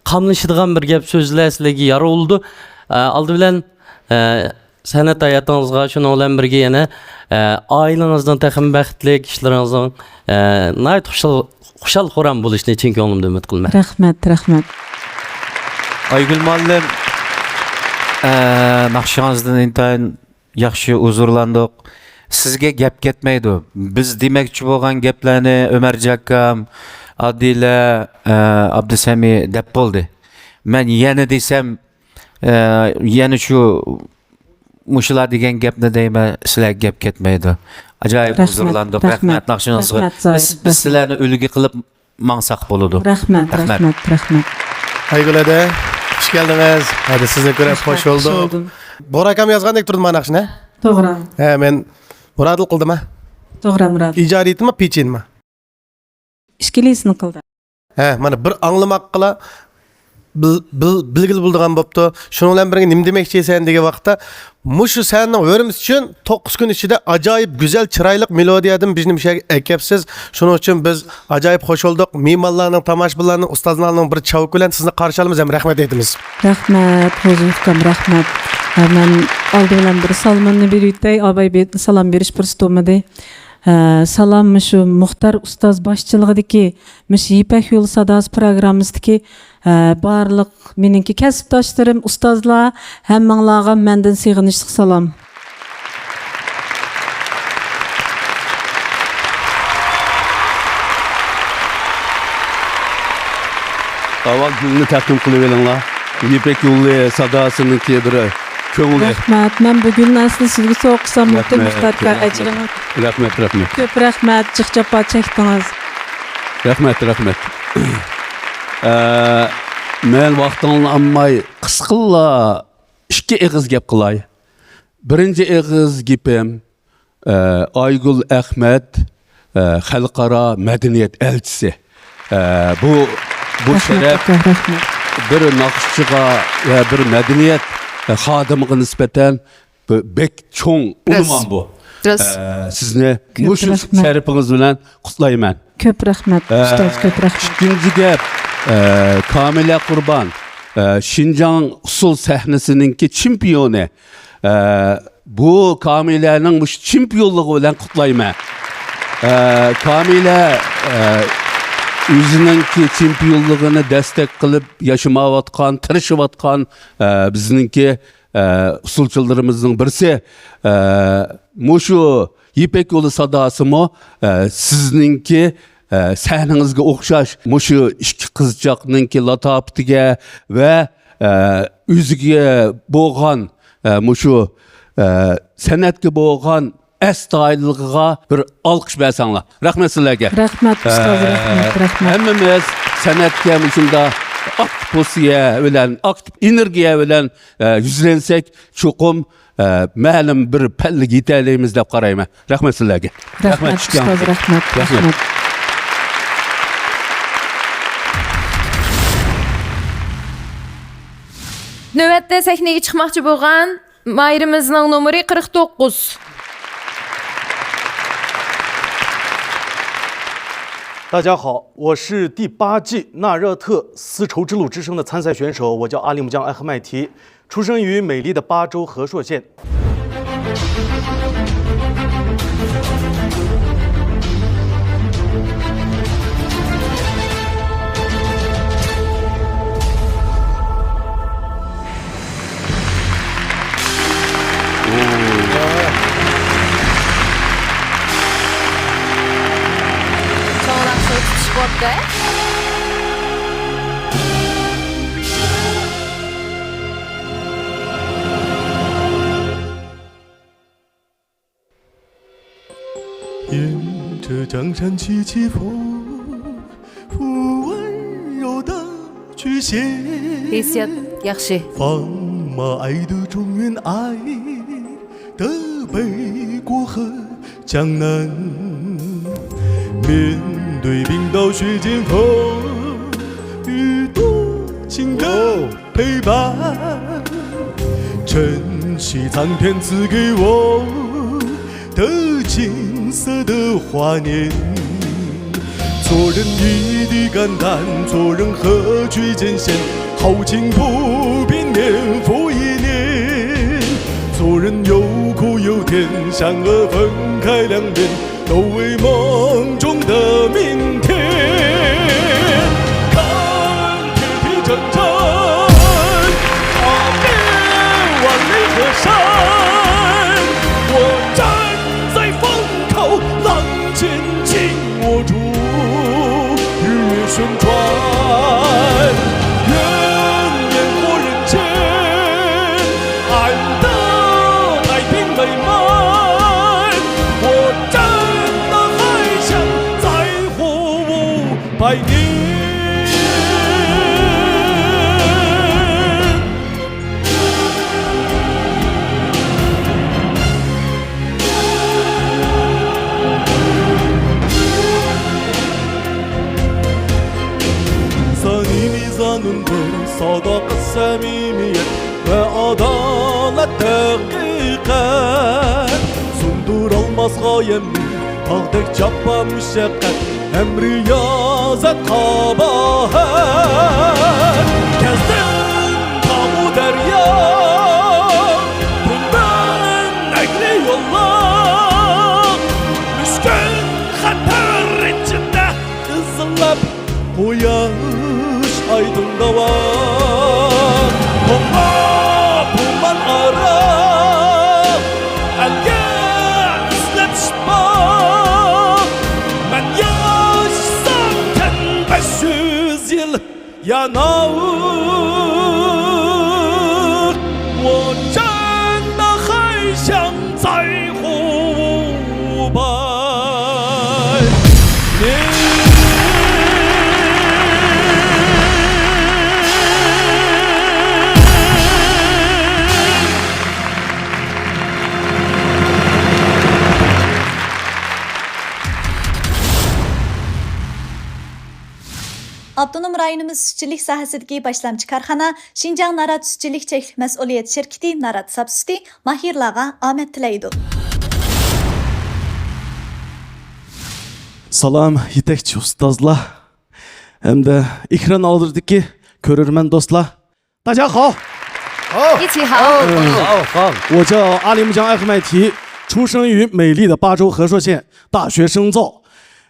قاملىشىدىغان بىر گەپ سۆزلەر سىلەرگە يار بولىدۇ. ئە، ئالدى بىلەن، ئە، سەنئەت ھاياتىڭىزغا، شۇنىڭ بىلەن بىرگە يەنە، ئە، ئائىلىڭىزنىڭ تېخىمۇ بەختلىك، ئىشلىرىڭىزنىڭ، ئە، ناھايىتى خۇشال، خۇشال-خۇرام بولۇشىنى چىن كۆڭلۈمدىن ئۈمىد قىلىمەن. رەھمەت، رەھمەت. ئايگۈل مۇئەللىم، ئە، ناخشىڭىزدىن ئىنتايىن ياخشى ھۇزۇرلاندۇق. سىزگە گەپ كەتمەيدۇ. بىز دېمەكچى بولغان گەپلەرنى ئۆمەرجان ئاكام، ئادىلە، ئە، ئابدۇسەمى دەپ بولدى. مەن يەنە دېسەم، ئە، يەنە شۇ، مۇشۇلار دېگەن گەپنى دەيمەن، سىلەرگە گەپ كەتمەيدۇ. ئاجايىپ رەھمەت، ھۇزۇرلاندۇق. رەھمەت. رەھمەت، ناخشىڭىزغا. رەھمەت، زاھىر، بىز، بىز رەھمەت. سىلەرنى ئۈلگە قىلىپ ماڭساق بولىدۇ. رەھمەت، رەھمەت. رەھمەت، رەھمەت. ئايگۈل ھەدە، خۇش كەلدىڭىز. ھەدە، سىزنى كۆرۈپ رەھمەت، خۇش بولدۇق. خۇش بولدۇم. بورا ئاكام يازغاندەك تۇردۇم مانا ناخشىنى. توغرا. ھە، مەن مۇرادىل قىلدىم ھە. توغرا، مۇرادىل. ئىجادىيىتىمۇ، پېچىنىمۇ؟ ئىككىلىسىنى قىلدى. ھە، مانا بىر ئاڭلىماققىلا بىل-، بىل-، بىلگىلى بولىدىغان بوپتۇ. شۇنىڭ بىلەن بىرگە نېمە دېمەكچى سەن دېگەن ۋاقىتتا، مۇشۇ سەننىڭ ھۆرمىتى ئۈچۈن توققۇز كۈن ئىچىدە ئاجايىپ گۈزەل، چىرايلىق مېلودىيەدىن بىزنى مۇشۇ يەرگە ئەكەپسىز. شۇنىڭ ئۈچۈن بىز ئاجايىپ خۇش بولدۇق. مېھمانلارنىڭ، تاماشىبىنلارنىڭ، ئۇستازلارنىڭ بىر چاۋىكى بىلەن سىزنى قارشى ئالىمىز ھەم رەھمەت ئېيتىمىز. رەھمەت، ھۇزۇر ئۇكام، رەھمەت. ھە، مەن ئالدى بىلەن بىر سالىمىمنى بېرىۋېتەي. ئاباي بۇ يەردە سالام بېرىش پۇرسىتى بولمىدى. ھە، سالام، مۇشۇ مۇختار ئۇستاز باشچىلىقىدىكى مۇشۇ يىپەك يولى ساداسى پروگراممىسىدىكى، ھە، بارلىق مېنىڭكى كەسىپداشلىرىم، ئۇستازلار، ھەممىڭلارغا مەندىن سېغىنىشلىق سالام. ئاۋۋال گۈلنى تەقدىم قىلىۋېلىڭلار. يىپەك يولى ساداسىنىڭكى بىر كۆڭلى. رەھمەت. مەن بۈگۈن ئەسلى سىزگە سوۋغا قىلسام بولاتتى، رەھمەت، مۇختار ئاكا، رەھمەت. ئەجرىڭىز. رەھمەت، رەھمەت. كۆپ رەھمەت، جىق جاپا چەكتىڭىز. رەھمەت، رەھمەت. ئە، مەن ۋاقتىڭلارنى ئالماي قىسقىلا ئىككى ئېغىز گەپ قىلاي. بىرىنچى ئېغىز گېپىم، ئە، ئايگۈل ئەخمەت، ئە، خەلقئارا مەدەنىيەت ئەلچىسى. ئە، بۇ، بۇ رەھمەت، شەرەپ ئاكا، رەھمەت. بىر ناخشىچىغا ۋە بىر مەدەنىيەت خادىمىغا نىسبەتەن بۇ بەك چوڭ راست. ئۇنۋان بۇ. راست. ئە، سىزنى كۆپ مۇشۇ رەھمەت. شەرىپىڭىز بىلەن قۇتلايمەن. كۆپ رەھمەت، ئە، ئۇستاز، كۆپ رەھمەت. ئىككىنچى گەپ، ئە، كامىلە قۇربان، ئە، شىنجاڭ ئۇسسۇل سەھنىسىنىڭكى چېمپىيونى. ئە، بۇ كامىلەنىڭ مۇشۇ چېمپىيونلۇقى بىلەن قۇتلايمەن. ئە، كامىلە، ئە، ئۆزىنىڭكى چېمپىيونلۇقىنى دەستەك قىلىپ ياشىمايۋاتقان، تىرىشىۋاتقان، ئە، بىزنىڭكى، ئە، ئۇسسۇلچىلىرىمىزنىڭ بىرسى. ئە، مۇشۇ يىپەك يولى ساداسىمۇ، ئە، سىزنىڭكى، ئە، سەھنىڭىزگە ئوخشاش مۇشۇ ئىككى قىزچاقنىڭكى لاتاپىتىگە ۋە، ئە، ئۆزىگە بولغان، ئە، مۇشۇ، ئە، سەنئەتكە بولغان ئەستايىدىللىقىغا بىر ئالقىش بەرسەڭلار. رەھمەت سىلەرگە. رەھمەت، ئۇستاز، ئە، رەھمەت، رەھمەت. ھەممىمىز سەنئەتكە مۇشۇنداق ئاكتىپ پوزىتسىيە بىلەن، ئاكتىپ ئېنېرگىيە بىلەن، ئە، يۈزلەنسەك، چوقۇم، ئە، مەلۇم بىر پەللىگە يېتەلەيمىز دەپ قارايمەن. رەھمەت سىلەرگە. رەھمەت، رەھمەت، ئۇستاز، رەھمەت، رەھمەت. رەھمەت. نۆۋەتتە سەھنىگە چىقماقچى بولغان ماھىرىمىزنىڭ نومۇرى قىرىق توققۇز. 大家好，我是第八季纳热特丝绸之路之声的参赛选手，我叫阿里木江艾赫麦提，出生于美丽的巴州和硕县。 چوڭ ناخشىنى تۇتۇش بوپتۇ. 沿着江山起起伏伏，温柔的曲线。 ھېسسىيات ياخشى. 放马爱的中原爱的北国和江南。面对冰刀削剑风雨多情的 陪伴，珍惜苍天赐给我的金色的华年。做人一定敢担，做人何惧艰险，豪情不变，年复一年。做人有苦有甜，善恶分开两面， 都为梦中的明天。看铁蹄铮铮，踏遍万里河山，我站在风口浪尖，紧握住日月旋转。愿烟火人间，安得太平美满。 我站到海上，再活五百年。 سانىمىزانۇندۇر ساداقەت سەمىمىيەت ۋە ئادالەت ھەقىقەت. سۇندۇرالماس غايەمنى تاغدەك جاپا مۇشەققەت ھەم رىيازەت قاباھەت. كەزدىم تاغۇ دەريا، تۈنبەن ئەگرى يوللار، مۈشكۈل خەتەر ئىچىدە ئىززىلاپ قۇياش ئايدىڭ داۋان. توڭلاپ تۇمان ئارا ئەلگە ئىزلەپ شىپا. مەن ياشىسام تەن بەش يۈز يىل يانار. 我站到海上，再活五百年。 ئۇستاز ئاپتونوم رايونىمىز سۈتچىلىك ساھەسىدىكى باشلامچى كارخانا شىنجاڭ نارات سۈتچىلىك چەكلىك مەسئۇلىيەت شىركىتى نارات ساپ سۈتى ماھىرلارغا ئامەت تىلەيدۇ. سالام، يېتەكچى ئۇستازلار ھەمدە ئېكران ئالدىدىكى كۆرۈرمەن دوستلار. 大家好。好。一起好。好，好。我叫阿里木江艾克迈提，出生于美丽的巴州和硕县，大学深造，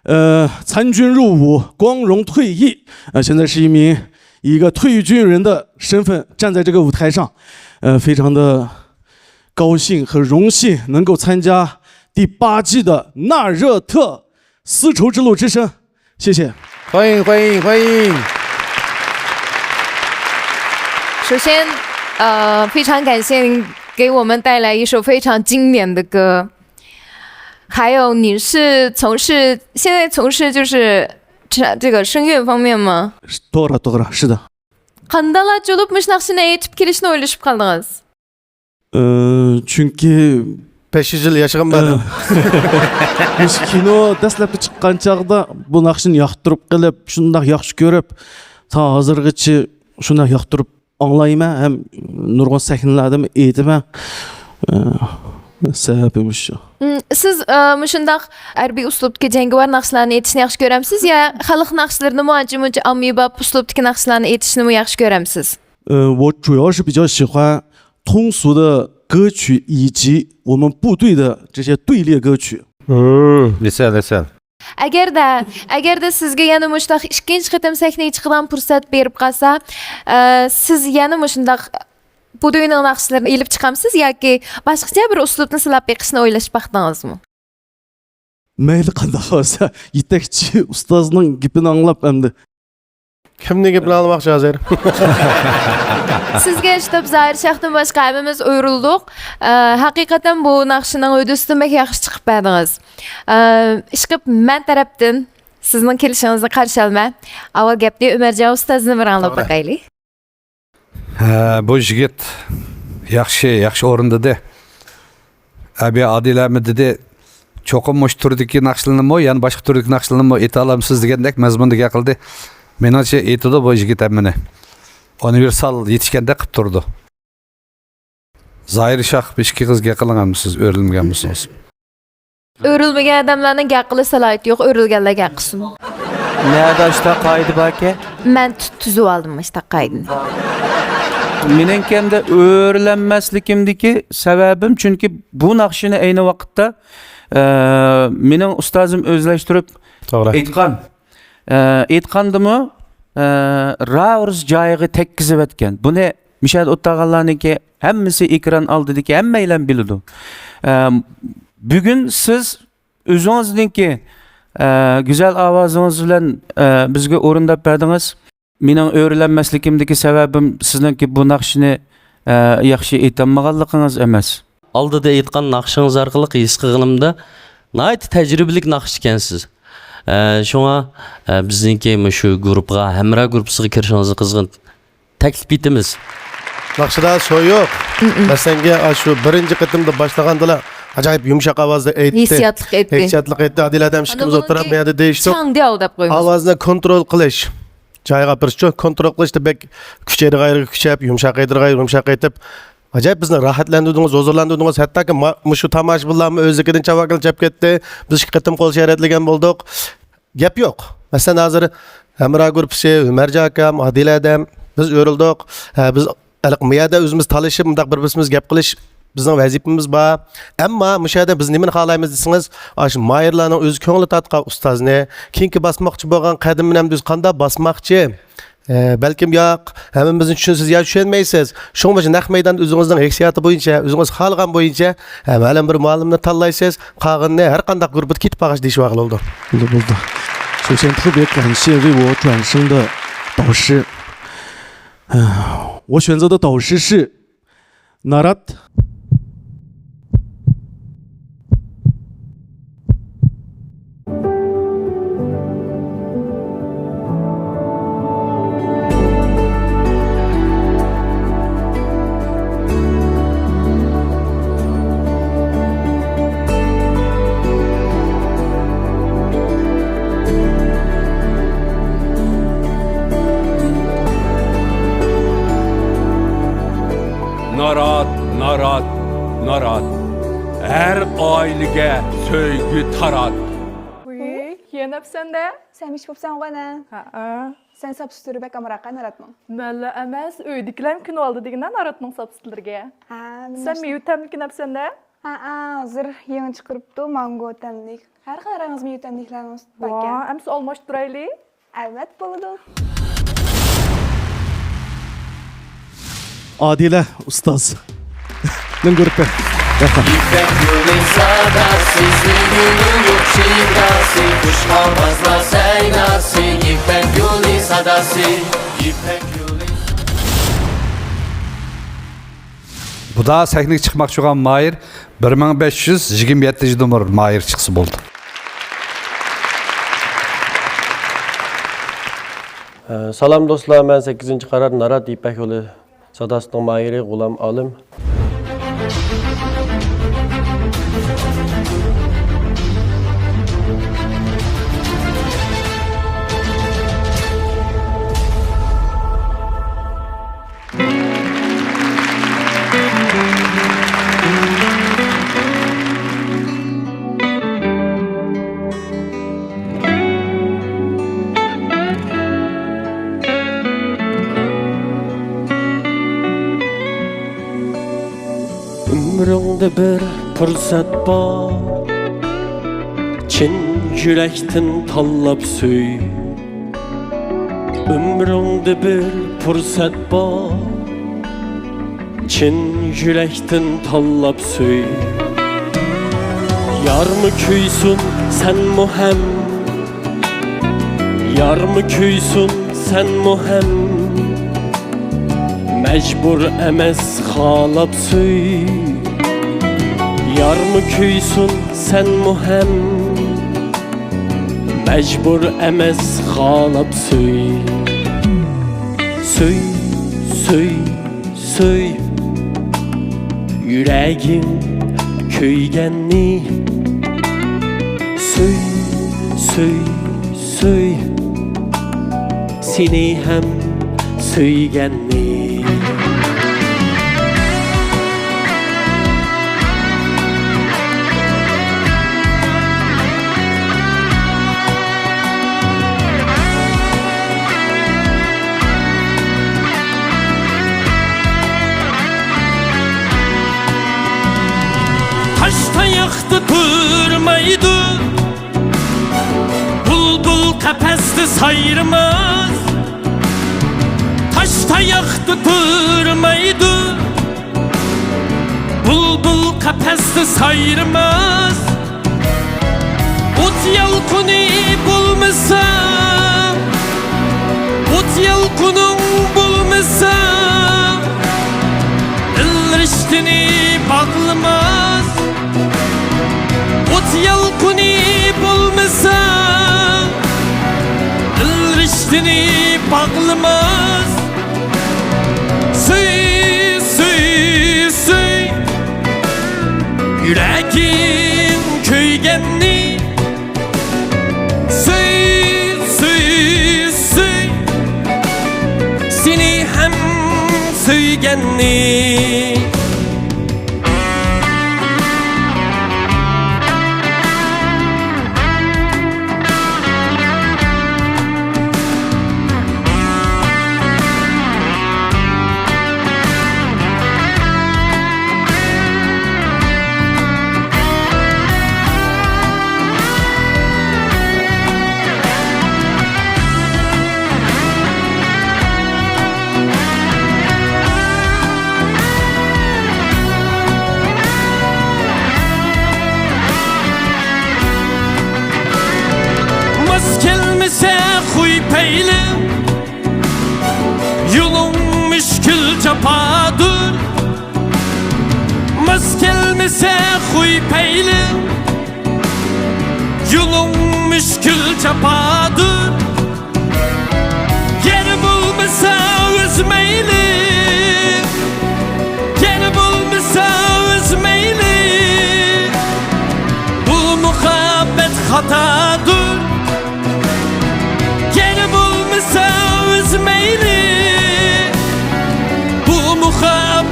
呃，参军入伍，光荣退役，呃，现在是一名，以一个退役军人的身份站在这个舞台上，呃，非常的高兴和荣幸能够参加第八季的纳热特丝绸之路之声。谢谢。欢迎，欢迎，欢迎。首先，呃，非常感谢您给我们带来一首非常经典的歌。还有，你是从事，现在从事就是这，这个声乐方面吗？ توغرا، توغرا، 是的。 قانداقلا چولۇپ مۇشۇ ناخشىنى ئېيتىپ كېلىشنى ئويلىشىپ قالدىڭىز؟ ئى، چۈنكى بەش يۈز يىل ياشىغان بار. مۇشۇ كىنو دەسلەپتە چىققان چاغدا بۇ ناخشىنى ياقتۇرۇپ قېلىپ، شۇنداق ياخشى كۆرۈپ، تا ھازىرغىچە شۇنداق ياقتۇرۇپ ئاڭلايمەن ھەم نۇرغۇن سەھنىلەردىمۇ ئېيتىمەن. ئى، سەۋەبى مۇشۇ. م، سىز، ئى، مۇشۇنداق ھەربىي ئۇسلۇبتىكى جەڭگىۋار ناخشىلارنى ئېيتىشنى ياخشى كۆرەمسىز يا خەلق ناخشىلىرىنىمۇ ئانچە-مۇنچە ئاممىباب ئۇسلۇبتىكى ناخشىلارنى ئېيتىشنىمۇ ياخشى كۆرەمسىز؟ 呃，我主要是比较喜欢通俗的歌曲以及我们部队的这些队列歌曲。 ھىم. دېسەل، دېسەل. ئەگەردە، ئەگەردە سىزگە يەنە مۇشۇنداق ئىككىنچى قېتىم سەھنىگە چىقىدىغان پۇرسەت بېرىپ قالسا، ئە، سىز يەنە مۇشۇنداق بۇ دۆينىڭ ناخشىلىرىنى ئېلىپ چىقامسىز ياكى باشقىچە بىر ئۇسلۇبنى سىناپ بېقىشنى ئويلىشىپ باقتىڭىزمۇ؟ مەيلى قانداق بولسا، يېتەكچى ئۇستازنىڭ گېپىنى ئاڭلاپ ئەمدى. كىمنىڭ گېپىنى ئاڭلىماقچى ھازىر؟ سىزگە شتاب زاھىر شاھتىن باشقا ھەممىمىز ئۆرۈلدۇق. ئە، ھەقىقەتەن بۇ ناخشىنىڭ ھۆددىسىدىن بەك ياخشى چىقىپ بەردىڭىز. ئە، ئىشقىلىپ مەن تەرەپتىن سىزنىڭ كېلىشىڭىزنى قارشى ئالىمەن. ئاۋۋال گەپنى ئۆمەرجان ئۇستازدىن بىر ئاڭلاپ باقايلى. ھە، بۇ يىگىت ياخشى، ياخشى ئورۇندىدى. ئەبى ئادىلەمۇ دېدى، چوقۇم مۇشۇ تۈردىكى ناخشىلىنىمۇ، يەنە باشقا تۈردىكى ناخشىلىنىمۇ ئېيتالامسىز دېگەندەك مەزمۇندا گەپ قىلدى. مېنىڭچە ئېيتىدۇ بۇ يىگىت ھەممىنى. ئۇنىۋېرسال يېتىشكەندەك قىلىپ تۇرىدۇ. زاھىر شاھ، بىر ئىككى قىز گەپ قىلىڭ ئەمدى سىز ئۆرۈلمىگەن بولسىڭىز. ئۆرۈلمىگەن ئادەملەرنىڭ گەپ قىلىش سالاھىيىتى يوق، ئۆرۈلگەنلەر گەپ قىلسۇن. نەدە ئاشتاق قائىدە باركەن؟ مەن تۇ-، تۈزۈۋالدىم ئاشتاق قائىدىنى. مېنىڭكى ئەمدى ئۆرۈلەنمەسلىكىمدىكى سەۋەبىم، چۈنكى بۇ ناخشىنى ئەينى ۋاقىتتا، ئە، مېنىڭ ئۇستازىم ئۆزلەشتۈرۈپ توغرا. ئېيتقان. ئە، ئېيتقاندىمۇ، ئە، راۋۇرۇس جايىغا تەگكۈزۈۋەتكەن. بۇنى مۇشۇ يەردە ئولتۇرغانلارنىڭكى ھەممىسى، ئېكران ئالدىدىكى ھەممەيلەن بىلىدۇ. ئە، بۈگۈن سىز ئۆزىڭىزنىڭكى، ئە، گۈزەل ئاۋازىڭىز بىلەن، ئە، بىزگە ئورۇنداپ بەردىڭىز. مېنىڭ ئۆرۈلەنمەسلىكىمدىكى سەۋەبىم سىزنىڭكى بۇ ناخشىنى، ئە، ياخشى ئېيتالمىغانلىقىڭىز ئەمەس. ئالدىدا ئېيتقان ناخشىڭىز ئارقىلىق ھېس قىلغىنىمدا، ناھايىتى تەجرىبىلىك ناخشىچىكەنسىز. ئە، شۇڭا، ئە، بىزنىڭكى مۇشۇ گۇرۇپپىغا، ھەمراھ گۇرۇپپىسىغا كىرىشىڭىزنى قىزغىن تەكلىپ ئېتىمىز. ناخشىدا سوي يوق. مەسىلەنگە، ئاشۇ بىرىنچى قېتىمدا باشلىغاندىلا ئاجايىپ يۇمشاق ئاۋازدا ئېيتتى. ھېسسىياتلىق ئېيتتى. ھېسسىياتلىق ئېيتتى. ئادىلە ئادەم ئىككىمىز ئولتۇرۇپ، مەيەردە دېيىشتۇق. چاڭ دېۋاي دەپ قويمىسۇن. ئاۋازنى كونترول قىلىش. جايىغا ئاپىرىشچۇ، كونترول قىلىشتا بەك كۈچەيدىغايرىغا كۈچەپ، يۇمشاقايدىغايرىغا يۇمشاقايتىپ، ئاجايىپ بىزنى راھەتلەندۈردىڭىز، ھۇزۇرلاندۇردىڭىز. ھەتتاكى ما-، مۇشۇ تاماشىبىنلارمۇ ئۆزلۈكىدىن چاۋاكىلا چاپ كەتتى. بىز ئىككى قېتىم قول شەرەتلىگەن بولدۇق. گەپ يوق. مەسىلەن، ھازىر ھەمراھ گۇرۇپپىسى، ئۆمەرجان ئاكام، ئادىلە ھەدەم، بىز ئۆرۈلدۇق. ھە، بىز ھېلىقى مۇ يەردە ئۆزىمىز تالىشىپ، مۇنداق بىر-بىرىمىز گەپ قىلىش بىزنىڭ ۋەزىپىمىز بار. ئەمما مۇشۇ يەردە بىز نېمىنى خالايمىز دېسىڭىز، ئاشۇ ماھىرلارنىڭ ئۆزى كۆڭلى تارتقان ئۇستازنى، كېيىنكى باسماقچى بولغان قەدىمىنى ئەمدى ئۆزى قانداق باسماقچى؟ ئە، بەلكىم ياق، ھەممىمىزنى چۈشىنىسىز يا چۈشەنمەيسىز. شۇڭا مۇشۇ نەق مەيداندا ئۆزىڭىزنىڭ ھېسسىياتى بويىچە، ئۆزىڭىز خالىغان بويىچە، ھە، مەلۇم بىر مۇئەللىمنى تاللايسىز، قالغىنىنى ھەر قانداق گۇرۇپپىدا كېتىپ قالغاچ دېيىشىۋالغىلى بولىدۇ. بولدى، بولدى. 首先特别感谢为我转声的导师。呃，我选择的导师是 نارات. نارات، نارات، نارات. ھەر ئائىلىگە سۆيگۈ تارات. ۋىي، يەنە ئەپسەندە؟ سەن مىش بوپسەنغۇ ئەنە. ھەئە. سەن ساپسۇتۇرى بەك ئامراق ناراتنىڭ. مەنلا ئەمەس، ئۆيدىكىلەرمۇ كۆنۈۋالدى دېگىنە ناراتنىڭ ساپسۇتۇرىغا. ھە، سەن مېۋە تەملىكىنى ئەپسەندە؟ ھەئە، ھازىر يېڭى چىقىرىپتۇ، مانگو تەملىك. ھەر خىل رەڭلىك مېۋە تەملىكلەرنىڭ باركەن. ۋا، ئەمسە ئالماشتۇرايلى. ئەلۋەت بولىدۇ. ئادىلە ئۇستاز. نىڭ گۇرۇپپا. يىپەك يولى ساداسى، سۆيگۈنىڭ يوق شىداسى، خۇش ئاۋازلار سەيناسى، يىپەك يولى ساداسى، يىپەك يولى. بۇدا سەھنىگە چىقماقچى بولغان ماھىر، بىر مىڭ بەش يۈز يىگىرمە يەتتىنچى نومۇر ماھىر چىقسا بولدى. سالام دوستلار، مەن سەككىزىنچى قارار نارات يىپەك يولى ساداسىنىڭ ماھىرى غۇلام ئالىم. ئۆمرۈڭدە بىر پۇرسەت بار، چىن يۈرەكتىن تاللاپ سۆي. ئۆمرۈڭدە بىر پۇرسەت بار، چىن يۈرەكتىن تاللاپ سۆي. يارمۇ كۆيسۇن سەنمۇ ھەم، يارمۇ كۆيسۇن سەنمۇ ھەم، مەجبۇر ئەمەس خالاپ سۆي. يارمۇ كۆيسۇن سەنمۇ ھەم، مەجبۇر ئەمەس خالاپ سۆي. سۆي، سۆي، سۆي، يۈرەكىڭ كۆيگەننى. سۆي، سۆي، سۆي، سېنى ھەم سۆيگەننى. تاش تاياقتا تۇرمايدۇ، بۇلبۇل قەپەستە سايرىماس. تاش تاياقتا تۇرمايدۇ، بۇلبۇل قەپەستە سايرىماس. ئوت يالقۇنى بولمىسا، ئوت يالقۇنۇڭ بولمىسا، دىل رىشتىنى باغلىماس. ئوت يالقۇنى بولمىسا، دىل رىشتىنى باغلىماس. سۆي، سۆي، سۆي، يۈرەكىڭ كۆيگەننى. سۆي، سۆي، سۆي، سېنى ھەم سۆيگەننى. ماس كەلمىسە خۇي پەيلىڭ، يولۇڭ مۈشكۈل جاپادۇر. ماس كەلمىسە خۇي پەيلىڭ، يولۇڭ مۈشكۈل جاپادۇر. گەر بولمىسا ئۆز مەيلى، گەر بولمىسا ئۆز مەيلى، بۇ مۇھەببەت خاتادۇر. گەر بولمىسا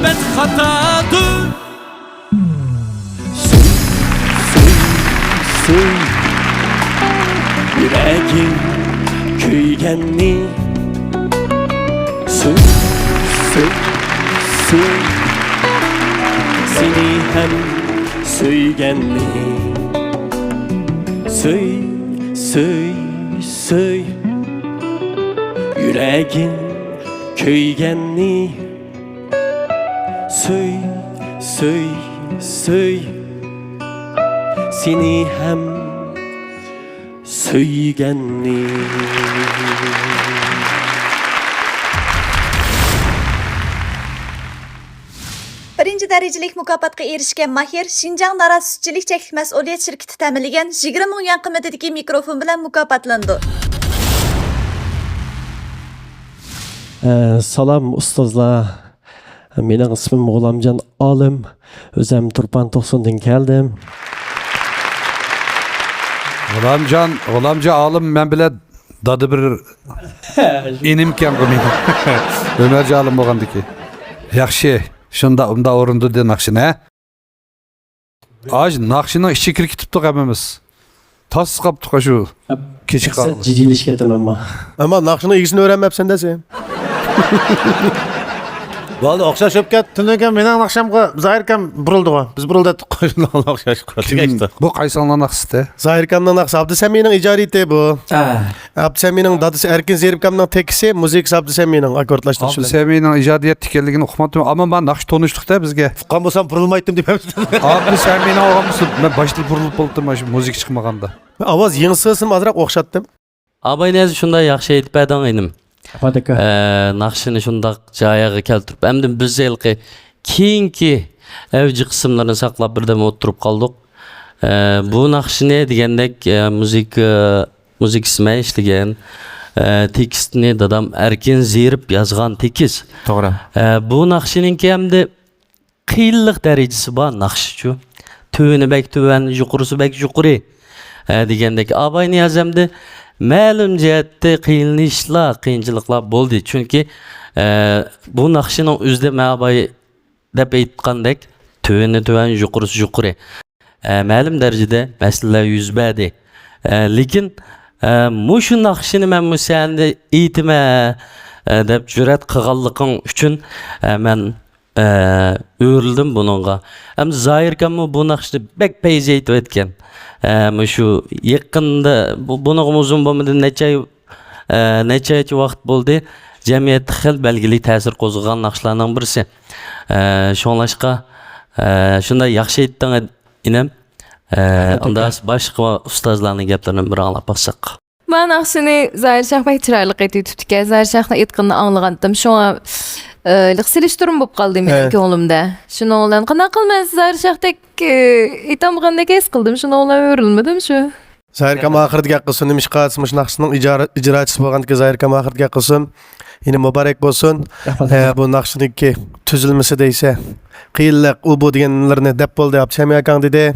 بەت خاتادۇر. سۆي، سۆي، سۆي، يۈرەكىڭ كۆيگەننى. سۆي، سۆي، سۆي، سېنى ھەم سۆيگەننى. سۆي، سۆي، سۆي، يۈرەكىڭ كۆيگەننى. سۆي، سۆي، سۆي، سېنى ھەم سۆيگەننى. بىرىنچى دەرىجىلىك مۇكاپاتقا ئېرىشكەن ماھىر شىنجاڭ نارازى سۈتچىلىك چەكلىك مەسئۇلىيەت شىركىتى تەمىنلىگەن يىگىرمە مىڭ يۈەن قىممىتىدىكى مىكروفون بىلەن مۇكاپاتلىنىدۇ. ئە، سالام ئۇستازلار. مېنىڭ ئىسمىم غۇلامجان ئالىم. ئۆزۈم تۇرپان توقسۇندىن كەلدىم. غۇلامجان، غۇلامجان ئالىم مەن بىلەن دادا بىر ئىنىمكەن بۇ مېنىڭ. ئۆمەرجان ئالىم بولغاندىكى. ياخشى. شۇنداق، ئۇنداق ئورۇندىدى ناخشىنى، ھە؟ ئاج ناخشىنىڭ ئىچى كىرىپ كېتىپتۇق ھەممىمىز. تاس قاپتۇق شۇ كېچە قالدى. جىجىلىشىپ كەتتىم ئەمما. ئەمما ناخشىنىڭ ئىگىسىنى ئۆرەنمەپسەن-دە سەن. بولدى، ئوخشاش بولۇپ كەتتى. تۈنۈگۈن مېنىڭ ناخشامغا زاھىركام بۇرۇلدىغۇ. بىز بۇرۇلدى دەپ قويدۇق. بۇ قايسىڭلار ناخشىسى؟ زاھىركامنىڭ ناخشىسى. ئابدۇسەمىنىڭ ئىجادىيىتى بۇ. ھە. ئابدۇسەمىنىڭ دادىسى ئەركىن زېرىپكامنىڭ تېكىستى، مۇزىكىسى ئابدۇسەمىنىڭ ئاككوردلاشتۇرۇشى بىلەن. ئابدۇسەمىنىڭ ئىجادىيەت ئىكەنلىكىنى ئۇقماپتىمەن، ئەمما مانا ناخشا تونۇشلۇق-دە بىزگە. ئۇققان بولسام بۇرۇلمايتتىم دېمەمسىز. ئابدۇسەمىنىڭ ئالغان بولسا مەن باشتا بۇرۇلۇپ بولاتتىم، مانا شۇ مۇزىكا چىقمىغاندا. ئاۋاز يېڭىسىسىمۇ ئازراق ئوخشاتتىم. ئاباي نىياز شۇنداق ياخشى ئېيتىپ بەردىڭ ئىنىم. ئاپات ئاكا. ئە، ناخشىنى شۇنداق جايىغا كەلتۈرۈپ، ئەمدى بىز ھېلىقى كېيىنكى ئەۋجى قىسىملىرىنى ساقلاپ بىردەم ئولتۇرۇپ قالدۇق. ئە، بۇ ناخشىنى دېگەندەك، ئە، مۇزىكا، مۇزىكىسى مەن ئىشلىگەن، ئە، تېكىستنى دادام ئەركىن زېرىپ يازغان تېكىست. توغرا. ئە، بۇ ناخشىنىڭكى ئەمدى قىيىنلىق دەرىجىسى بار ناخشىچۇ. تۆۋىنى بەك تۆۋەن، يۇقىرىسى بەك يۇقىرى. ئە، دېگەندەك، ئاباي نىياز ئەمدى مەلۇم جەھەتتە قىينىلىشلار، قىيىنچىلىقلار بولدى. چۈنكى، ئە، بۇ ناخشىنىڭ ئۆزىدە مەن ئاباي دەپ ئېيتقاندەك، تۆۋىنى تۆۋەن، يۇقىرىسى يۇقىرى. ئە، مەلۇم دەرىجىدە مەسىلىلەر يۈز بەردى. ئە، لېكىن، ئە، مۇشۇ ناخشىنى مەن مۇشۇ سەھنىدە ئېيتىمەن، ئە، دەپ جۈرئەت قىلغانلىقىڭ ئۈچۈن، ئە، مەن ئە، ئۆرۈلدۈم بۇنىڭغا. ئەمدى زاھىركاممۇ بۇ ناخشىنى بەك پەيزى ئېيتىۋەتكەن. ئە، مۇشۇ يېقىندا، بۇ، بۇنىڭغىمۇ ئۇزۇن بولمىدى، نەچچە ئاي، ئە، نەچچە ئايچە ۋاقىت بولدى. جەمئىيەتتە خېلى بەلگىلىك تەسىر قوزغىغان ناخشىلارنىڭ بىرسى. ئە، شۇڭلاشقا، ئە، شۇنداق ياخشى ئېيتتىڭ، ئىنىم. ئە، ئۇندا باشقا ئۇستازلارنىڭ گەپلىرىنى بىر ئاڭلاپ باقساق. مانا ناخشىنى زاھىر شاھ بەك چىرايلىق ئېيتىۋېتىپتىكەن. زاھىر شاھنىڭ ئېيتقىنىنى ئاڭلىغانتىم. شۇڭا، ئە، سېلىشتۇرما بولۇپ قالدى مېنىڭ كۆڭلۈمدە. شۇنىڭ بىلەن قانداق قىلىمەن، زاھىر شاھتەك، ئە، ئېيتالمىغاندەك ھېس قىلدىم. شۇنىڭ بىلەن ئۆرۈلمىدىم شۇ. زاھىركام ئاخىرىدا گەپ قىلسۇن. نېمىشقا دېسە، مۇشۇ ناخشىنىڭ ئىجرا-، ئىجراچىسى بولغاندىكىن زاھىركام ئاخىرىدا گەپ قىلسۇن. يەنە مۇبارەك بولسۇن. رەھمەت. ئە، بۇ ناخشىنىڭكى تۈزۈلمىسى دەيسە، قىيىنلىق، ئۇ بۇ دېگەنلىرىنى دەپ بولدى، ئابدۇسەمى ئاكاڭ دېدى.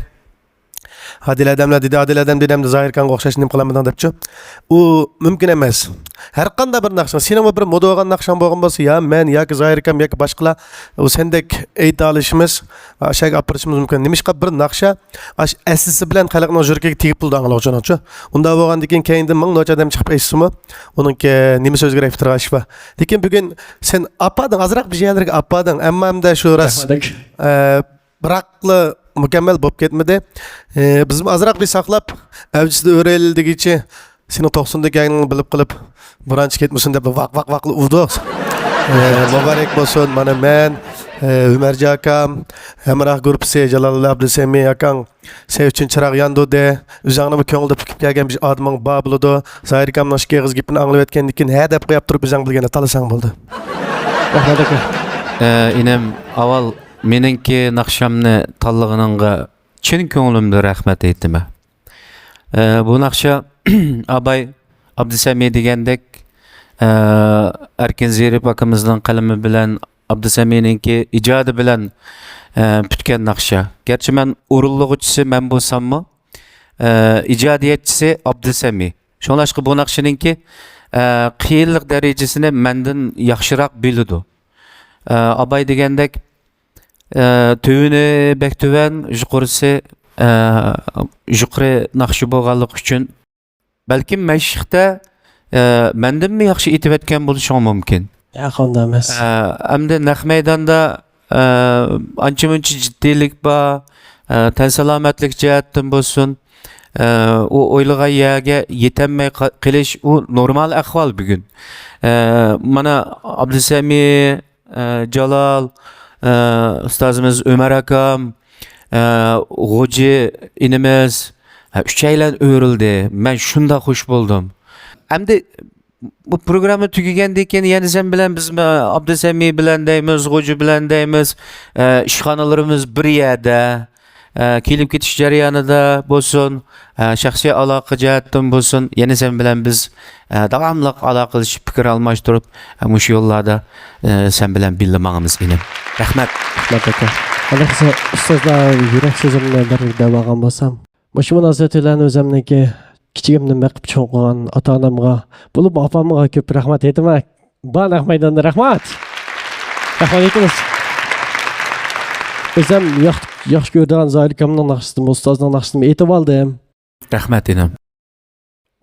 ئادىل ئادەملەر دېدى، ئادىل ئادەم دېدى، ئەمدى زاھىركانغا ئوخشاش نېمە قىلالمىدىڭ دەپچۇ. ئۇ مۇمكىن ئەمەس. ھەر قانداق بىر ناخشا، سېنىڭمۇ بىر مودا بولغان ناخشاڭ بولغان بولسا، يا مەن ياكى زاھىركام ياكى باشقىلار، ئۇ سەندەك ئېيتالىشىمىز، ئاشۇ يەرگە ئاپىرىشىمىز مۇمكىن. نېمىشقا بىر ناخشا ئاشۇ ئەسلىسى بىلەن خەلقنىڭ يۈرىكىگە تېگىپ تۇرىدۇ، ئاڭلىغۇچىنىڭچۇ. ئۇنداق بولغاندىكىن كەينىدىن مىڭ نەچچە ئادەم چىقىپ ئېيتسىمۇ، ئۇنىڭكى نېمىسى ئۆزگىرەپ تۇرغان ئىش بار. لېكىن بۈگۈن سەن ئاپاردىڭ، ئازراق بىر يەرلەرگە ئاپاردىڭ، ئەمما ئەمدى شۇ راست، رەھمەت. ئە، بىراقلا مۇكەممەل بولۇپ كەتمىدى. ئى، بىزمۇ ئازراق بىر ساقلاپ، ئەۋجىسىدە ئۆرەيلى دېگۈچە، سېنىڭ توقسۇندىكى ئاينىڭ بىلىپ قىلىپ، بورانچى كەتمىسۇن دەپ ۋاق، ۋاق، ۋاقلا ئۇردۇق. ئى، مۇبارەك بولسۇن. مانا مەن، ئى، ئۆمەرجان ئاكام، ھەمراھ گۇرۇپپىسى، جالالىللا ئابدۇسەمى ئاكاڭ، سەن ئۈچۈن چىراغ ياندۇردى. ئۆزۈڭنىمۇ كۆڭلىدە پۈكۈپ كەلگەن بىر ئادىمىڭ بار بولىدۇ. زاھىركامنىڭ ئىككى ئېغىز گېپىنى ئاڭلىۋەتكەندىن كېيىن، ھە دەپ قويۇپ تۇرۇپ، ئۆزۈڭ بىلگەننى تاللىساڭ بولدى. رەھمەت ئاكا. ئى، ئىنىم، ئاۋۋال مېنىڭكى ناخشامنى تاللىغىنىڭغا چىن كۆڭلۈمدىن رەھمەت ئېيتىمەن. ئە، بۇ ناخشا ئاباي ئابدۇسەمى دېگەندەك، ئە، ئەركىن زېرىپ ئاكىمىزنىڭ قەلىمى بىلەن، ئابدۇسەمىنىڭكى ئىجادى بىلەن، ئە، پۈتكەن ناخشا. گەرچە مەن ئورۇنلىغۇچىسى مەن بولساممۇ، ئە، ئىجادىيەتچىسى ئابدۇسەمى. شۇڭلاشقا بۇ ناخشىنىڭكى، ئە، قىيىنلىق دەرىجىسىنى مەندىن ياخشىراق بىلىدۇ. ئە، ئاباي دېگەندەك، ئە، تۆۋىنى بەك تۆۋەن، يۇقىرىسى، ئە، يۇقىرى ناخشا بولغانلىقى ئۈچۈن، بەلكىم مەشىقتە، ئە، مەندىنمۇ ياخشى ئېيتىۋەتكەن بولۇشىڭ مۇمكىن. ياق، ئۇنداق ئەمەس. ئە، ئەمدى نەق مەيداندا، ئە، ئانچە-مۇنچە جىددىيلىك بار، ئە، تەن سالامەتلىك جەھەتتىن بولسۇن، ئە، ئۇ ئويلىغان يەرگە يېتەلمەي قا-، قېلىش، ئۇ نورمال ئەھۋال بۈگۈن. ئە، مانا، ئابدۇسەمى، ئە، جالال، ئە، ئۇستازىمىز ئۆمەر ئاكام، ئە، غوجى ئىنىمىز، ئە، ئۈچەيلەن ئۆرۈلدى. مەن شۇنداق خۇش بولدۇم. ئەمدى بۇ پروگرامما تۈگىگەندىن كېيىن يەنە سەن بىلەن بىز، ئە، ئابدۇسەمى بىلەن دەيمىز، غوجى بىلەن دەيمىز، ئە، ئىشخانىلىرىمىز بىر يەردە، ئە، كېلىپ كېتىش جەريانىدا بولسۇن، ئە، شەخسىي ئالاقە جەھەتتىن بولسۇن، يەنە سەن بىلەن بىز، ئە، داۋاملىق ئالاقىلىشىپ، پىكىر ئالماشتۇرۇپ، ئە، مۇشۇ يوللاردا، ئە، سەن بىلەن بىللە ماڭىمىز، ئىنىم. رەھمەت. رەھمەت، ئاكا. ئەمدى ئۇستازلار يۈرەك سۆزۈمنى بىر دەۋالغان بولسام. مۇشۇ مۇناسىۋەت بىلەن ئۆزۈمنىڭكى كىچىكىمدىن بېقىپ چوڭ قىلغان ئاتا-ئانامغا، بولۇپمۇ ئاپامغا كۆپ رەھمەت ئېيتىمەن. بار نەق مەيداندا رەھمەت. رەھمەت ئېيتىمىز. ئۆزۈم ياق-، ياخشى كۆرىدىغان زاھىر ئاكامنىڭ ناخشىسىنى، ئۇستازنىڭ ناخشىسىنى ئېيتىۋالدىم. رەھمەت، ئىنىم.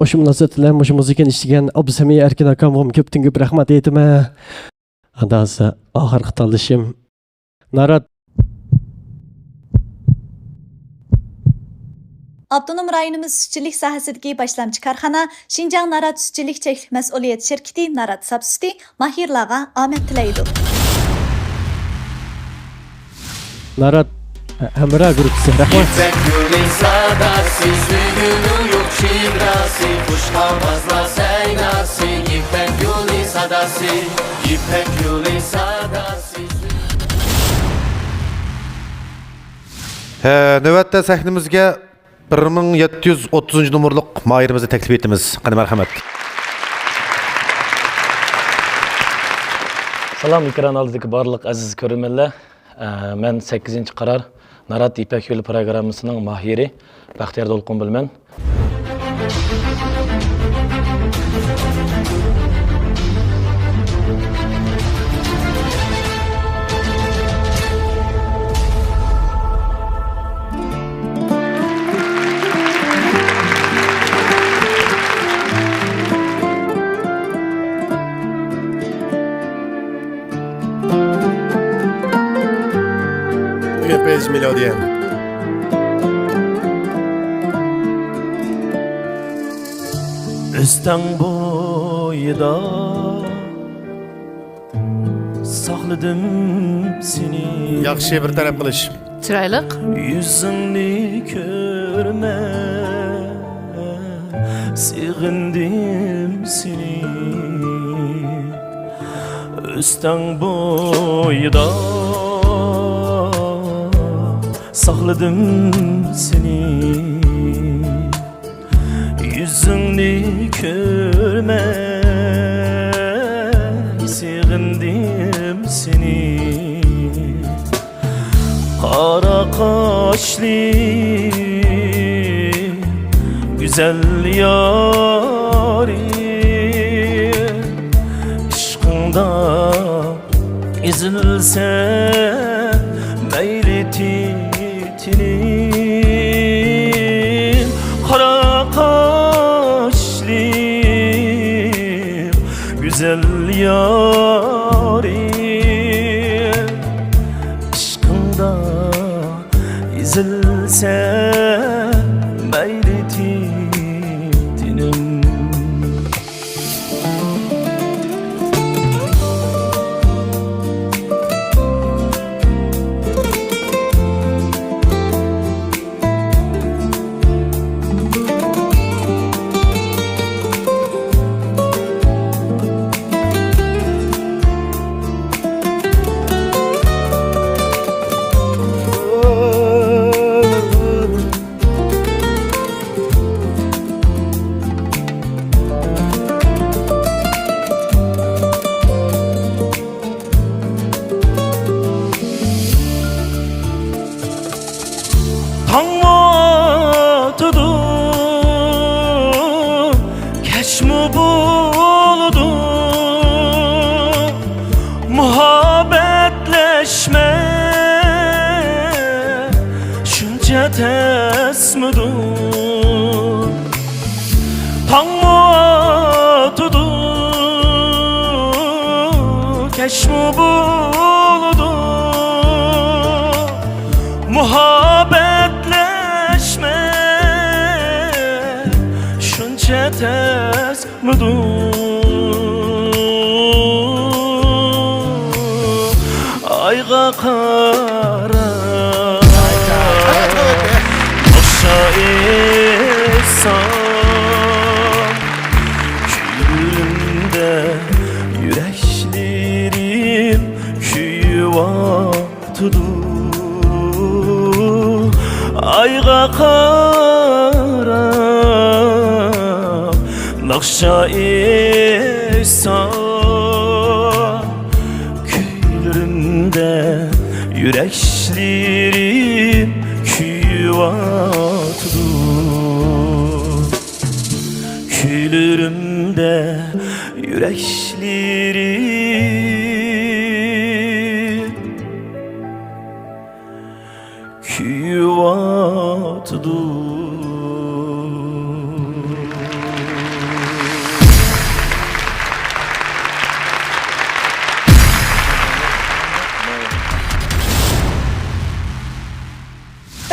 مۇشۇ مۇناسىۋەت بىلەن مۇشۇ مۇزىكىنى ئىشلىگەن ئابدۇسەمىي ئەركىن ئاكامغىمۇ كۆپتىن كۆپ رەھمەت ئېيتىمەن. ئاندىن ھازىر ئاخىرقى تاللىشىم. نارات. ئاپتونوم رايونىمىز سۈتچىلىك ساھەسىدىكى باشلامچى كارخانا، شىنجاڭ نارات سۈتچىلىك چەكلىك مەسئۇلىيەت شىركىتى نارات ساپ سۈتى ماھىرلارغا ئامەت تىلەيدۇ. نارات ھەمراھ گۇرۇپپىسى. رەھمەت. يىپەك يولى ساداسى، سۆيگۈنىڭ يوق چېگراسى، خۇش ئاۋازلار سەيناسى، يىپەك يولى ساداسى، يىپەك يولى ساداسى. ھە، نۆۋەتتە سەھنىمىزگە بىر مىڭ يەتتە يۈز ئوتتۇزىنچى نومۇرلۇق ماھىرىمىزنى تەكلىپ ئېتىمىز. قېنى، مەرھەمەت. سالام، ئېكران ئالدىدىكى بارلىق ئەزىز كۆرۈرمەنلەر. ئە، مەن سەككىزىنچى قارار نارات يىپەك يولى پىروگراممىسىنىڭ ماھىرى بەختىيار دولقۇن بولىمەن. Epeyce melodiya. ئۆستەڭ بويىدا ساقلىدىم سېنى. ياخشى، بىر تەرەپ قىلىش. چىرايلىق. يۈزۈڭنى كۆرمەي سېغىندىم سېنى. ئۆستەڭ بويىدا ساقلىدىم سېنى. يۈزۈڭنى كۆرمەي سېغىندىم سېنى. قارا قاشلى گۈزەل يارىم، ئىشقىڭدا ئېزىلسە مەيلى تېنىم. قارا قاشلىق گۈزەل يارىم، ئىشقىڭدا ئېزىلسە مەيلى تېنىم. تەسمىدۇ؟ تاڭمۇ ئاتىدۇ، كەچمۇ بولىدۇ، مۇھەببەتلەشمەك شۇنچە تەس مىدۇ؟ ئايغا قاراپ ناخشا ئېيتسام، كۆڭلۈمدە يۈرەكلىرىم كۆيۈۋاتىدۇ. ئايغا قاراپ ناخشا ئېيتسام، كۆيلىرىمدە يۈرەكلىرىم كۆيۈۋاتىدۇ. كۆيلىرىمدە يۈرەكلىرىم كۆيۈۋاتىدۇ.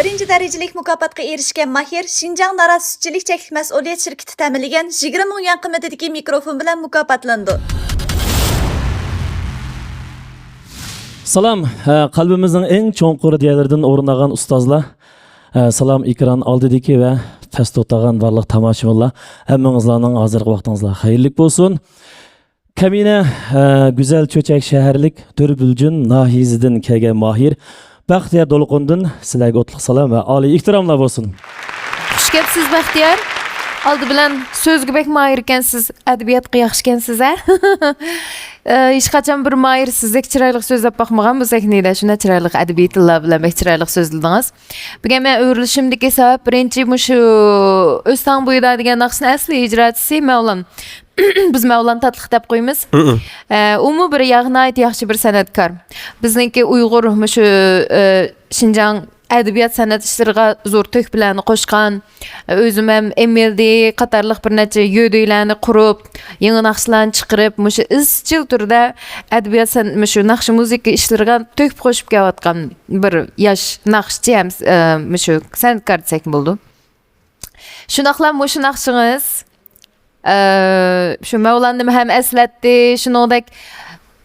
بىرىنچى دەرىجىلىك مۇكاپاتقا ئېرىشكەن ماھىر شىنجاڭ نارات سۈتچىلىك چەكلىك مەسئۇلىيەت شىركىتى تەمىنلىگەن يىگىرمە مىڭ يۈەن قىممىتىدىكى مىكروفون بىلەن مۇكاپاتلىنىدۇ. سالام، ھە، قەلبىمىزنىڭ ئەڭ چوڭقۇر دىيارلىرىدىن ئورۇن ئالغان ئۇستازلار. ھە، سالام، ئېكران ئالدىدىكى ۋە پەستە ئولتۇرغان بارلىق تاماشىبىنلار. ھەممىڭىزلارنىڭ ھازىرقى ۋاقتىڭىزلار خەيرلىك بولسۇن. كەمىنە، ھە، گۈزەل چۆچەك شەھەرلىك تۈربۈلجۈن ناھىيەسىدىن كەلگەن ماھىر بەختىيار دولقۇندىن سىلەرگە ئوتلۇق سالام ۋە ئالىي ئېھتىراملار بولسۇن. خۇش كەپسىز، بەختىيار. ئالدى بىلەن سۆزگە بەك ماھىر ئىكەنسىز، ئەدەبىياتقا ياخشى ئىكەنسىز، ھە؟ ئە، ھېچقاچان بىر ماھىر سىزدەك چىرايلىق سۆزلەپ باقمىغان بۇ سەھنىدە. شۇنداق چىرايلىق ئەدەبىي تىللار بىلەن بەك چىرايلىق سۆزلىدىڭىز. بۈگۈن مەن ئۆرۈلۈشۈمدىكى سەۋەب بىرىنچى مۇشۇ ئۆستەڭ بويىدا دېگەن ناخشىنى ئەسلى ئىجراسى مەۋلان. بىز مەۋلان تاتلىق دەپ قويىمىز. ئە، ئۇمۇ بىر ياغ-، ناھايىتى ياخشى بىر سەنئەتكار. بىزنىڭكى ئۇيغۇر مۇشۇ، ئە، شىنجاڭ ئەدەبىيات سەنئەت ئىشلىرىغا زور تۆھپىلەرنى قوشقان، ئۆزۈم ھەم ئېم ئېل دى قاتارلىق بىر نەچچە يۆدۈيلەرنى قۇرۇپ، يېڭى ناخشىلارنى چىقىرىپ، مۇشۇ ئىزچىل تۈردە ئەدەبىيات سەن-، مۇشۇ ناخشا مۇزىكا ئىشلىرىغا تۆھپە قوشۇپ كېلىۋاتقان بىر ياش ناخشىچى ھەم، ئە، مۇشۇ سەنئەتكار دېسەكمۇ بولىدۇ. شۇنداقلا مۇشۇ ناخشىڭىز، ئە، شۇ مەۋلاننىمۇ ھەم ئەسلەتتى، شۇنىڭدەك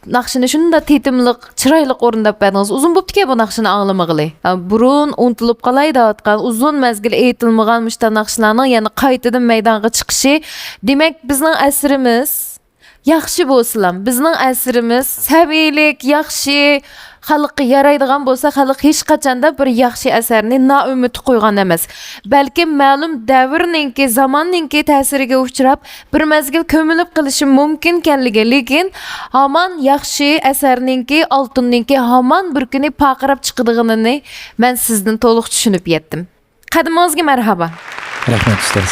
ناخشىنى شۇنداق تېتىملىق، چىرايلىق ئورۇنداپ بەردىڭىز. ئۇزۇن بوپتىكەن بۇ ناخشىنى ئاڭلىمىغىلى. ئە، بۇرۇن ئۇنتۇلۇپ قالاي دەۋاتقان، ئۇزۇن مەزگىل ئېيتىلمىغان مۇشۇنداق ناخشىلارنىڭ يەنە قايتىدىن مەيدانغا چىقىشى، دېمەك، بىزنىڭ ئەسىرىمىز ياخشى بولسىلا، بىزنىڭ ئەسىرىمىز سەۋىيلىك، ياخشى، خەلققە يارايدىغان بولسا، خەلق ھېچقاچاندا بىر ياخشى ئەسەرنى نائۈمىد قويغان ئەمەس. بەلكىم مەلۇم دەۋرنىڭكى، زاماننىڭكى تەسىرىگە ئۇچراپ، بىر مەزگىل كۆمۈلۈپ قېلىشى مۇمكىنكەنلىكى، لېكىن ھامان ياخشى ئەسەرنىڭكى، ئالتۇننىڭكى ھامان بىر كۈنى پارقىراپ چىقىدىغىنىنى مەن سىزدىن تولۇق چۈشىنىپ يەتتىم. قەدىمىڭىزگە مەرھابا. رەھمەت، ئۇستاز.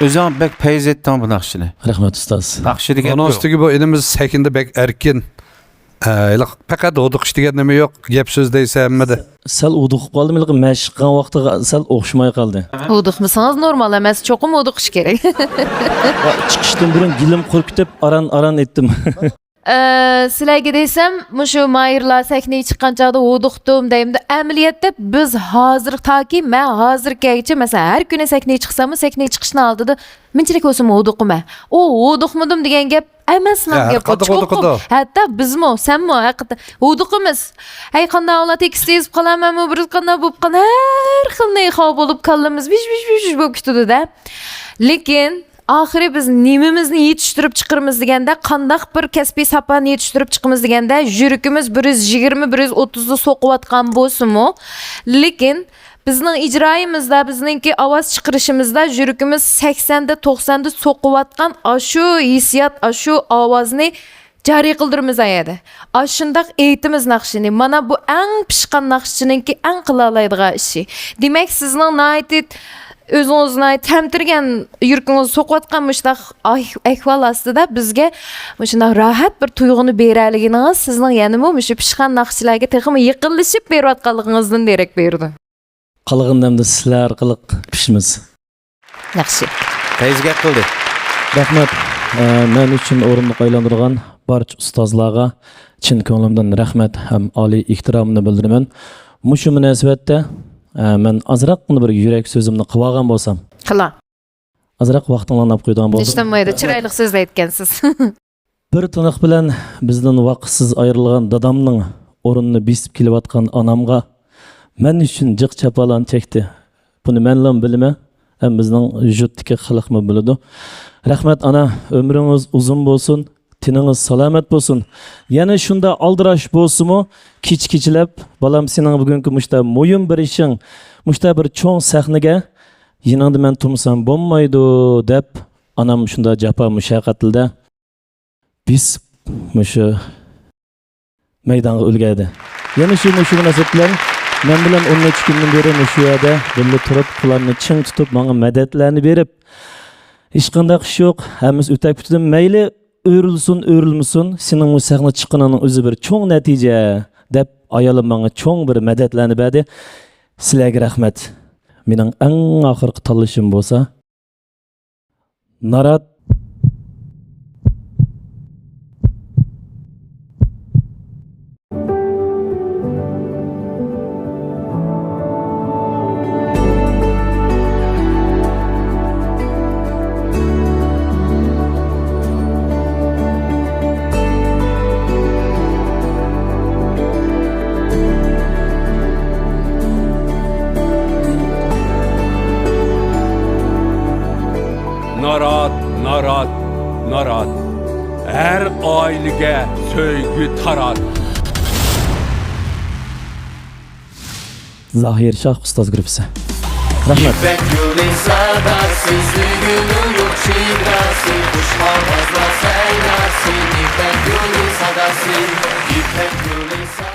ئۆزۈڭ بەك پەيز ئېيتتىڭ بۇ ناخشىنى. رەھمەت، ئۇستاز. ناخشا دېگەن ئۇنىڭ ئۈستىگە بۇ ئىنىمىز سەھنىدە بەك ئەركىن. ئە، ھېلىقى پەقەت ھودۇقۇش دېگەن نېمە يوق، گەپ سۆز دەيسەن ھەممىدە. سەل ھودۇقۇپ قالدىم، ھېلىقى مەشىق قىلغان ۋاقتىغا سەل ئوخشىماي قالدى. ھودۇقمىسىڭىز نورمال ئەمەس، چوقۇم ھودۇقۇش كېرەك. ۋە چىقىشتىن بۇرۇن گېلىم قۇرۇتۇپ ئاران-ئاران ئېيتتىم. ئە، سىلەرگە دېسەم، مۇشۇ ماھىرلار سەھنىگە چىققان چاغدا ھودۇقتۇم دەيمدۇ. ئەمەلىيەتتە بىز ھازىر، تاكى مەن ھازىرغىچە، مەسىلەن، ھەر كۈنى سەھنىگە چىقساممۇ، سەھنىگە چىقىشنىڭ ئالدىدا مۇنچىلىك بولسىمۇ ھودۇقىمەن. ئۇ ھودۇقمىدىم دېگەن گەپ ئەمەسلا ھەر گەپ بولدى. قانداق چوقۇم ھودۇقىدۇ؟ ھەتتا بىزمۇ، سەنمۇ ھەقىقەتەن ھودۇقىمىز. ھەي، قانداق ئاۋۇلا تېكىست يېزىپ قالامەنمۇ، بىر قانداق بولۇپ قالدى، ھەر خىل نەيخاۋ بولۇپ كاللىمىز ۋىژ، ۋىژ، ۋىژ، ۋىژ بولۇپ كېتىدۇ-دە. لېكىن ئاخىرى بىز نېمىمىزنى يېتىشتۈرۈپ چىقىرىمىز دېگەندە، قانداق بىر كەسپىي ساپانى يېتىشتۈرۈپ چىقىمىز دېگەندە، يۈرىكىمىز بىر يۈز يىگىرمە، بىر يۈز ئوتتۇزدا سوقۇۋاتقان بولسىمۇ، لېكىن بىزنىڭ ئىجرائىيىمىزدا، بىزنىڭكى ئاۋاز چىقىرىشىمىزدا يۈرىكىمىز سەكسەندە، توقساندا سوقۇۋاتقان ئاشۇ ھېسسىيات، ئاشۇ ئاۋازنى جارى قىلدۇرىمىز ئايەدە. ئاشۇنداق ئېيتىمىز ناخشىنى. مانا بۇ ئەڭ پىشقان ناخشىچىنىڭكى ئەڭ قىلالايدىغان ئىشى. دېمەك، سىزنىڭ ناھايىتى ئۆزىڭىزنى تەمتىرىگەن، يۈرىكىڭىزنى سوقۇۋاتقان مۇشۇنداق ئەھ-، ئەھۋال ئاستىدا بىزگە مۇشۇنداق راھەت بىر تۇيغۇنى بېرەلىگىنىڭىز، سىزنىڭ يەنىمۇ مۇشۇ پىشقان ناخشىلارغا تېخىمۇ يېقىنلىشىپ بېرىۋاتقانلىقىڭىزدىن دېرەك بېرىدۇ. قالغىنىنى ئەمدى سىلەر ئارقىلىق پىشىمىز. ياخشى. پەيزى گەپ قىلدى. رەھمەت. ئە، مەن ئۈچۈن ئورۇندۇق ئايلاندۇرغان بارچە ئۇستازلارغا چىن كۆڭلۈمدىن رەھمەت ھەم ئالىي ئېھتىرامىمنى بىلدۈرىمەن. مۇشۇ مۇناسىۋەتتە، ئە، مەن ئازراققىنا بىر يۈرەك سۆزۈمنى قىلىۋالغان بولسام. قىلا. ئازراق ۋاقتىڭلارنى ئاپ قويىدىغان بولسام. ھېچ بولمايدۇ، چىرايلىق سۆزلەيدىكەنسىز. بىر تىنىق بىلەن بىزدىن ۋاقىتسىز ئايرىلغان دادامنىڭ ئورنىنى بېسىپ كېلىۋاتقان ئانامغا مەن ئۈچۈن جىق جاپالارنى چەكتى. بۇنى مەنلا بىلىمەن، ھەم بىزنىڭ يۇرتتىكى خەلقمۇ بىلىدۇ. رەھمەت ئانا، ئۆمرىڭىز ئۇزۇن بولسۇن، تېنىڭىز سالامەت بولسۇن. يەنە شۇنداق ئالدىراش بولسىمۇ، كېچە-كېچىلەپ، «بالام، سېنىڭ بۈگۈنكى مۇشتا مۇھىم بىر ئىشىڭ، مۇشتا بىر چوڭ سەھنىگە يېنىڭدا مەن تۇرمىسام بولمايدۇ» دەپ، ئانام شۇنداق جاپا مۇشەققەتلىدە بېسىپ مۇشۇ مەيدانغا ئۈلگەردى. يەنە شۇ، مۇشۇ مۇناسىۋەت بىلەن مەن بىلەن ئون نەچچە كۈندىن بېرى مۇشۇ يەردە بىللە تۇرۇپ، قوللارنى چىڭ تۇتۇپ، ماڭا مەدەتلەرنى بېرىپ، ھېچقانداق ئىش يوق، ھەممىسى ئۆتەپ كېتىدۇ. مەيلى ئۆرۈلسۇن، ئۆرۈلمىسۇن، سېنىڭ بۇ سەھنىگە چىققىنىڭنىڭ ئۆزى بىر چوڭ نەتىجە، دەپ ئايالىم ماڭا چوڭ بىر مەدەتلەرنى بەردى. سىلەرگە رەھمەت. مېنىڭ ئەڭ ئاخىرقى تاللىشىم بولسا، نارات. نارات، نارات، نارات. ھەر ئائىلىگە سۆيگۈ تارات. زاھىر شاھ ئۇستاز گۇرۇپپىسى. رەھمەت. يىپەك يولى ساداسى، سۆيگۈنىڭ يوق چېگراسى، خۇش ئاۋازلار سەيناسى، يىپەك يولى ساداسى، يىپەك يولى ساداسى.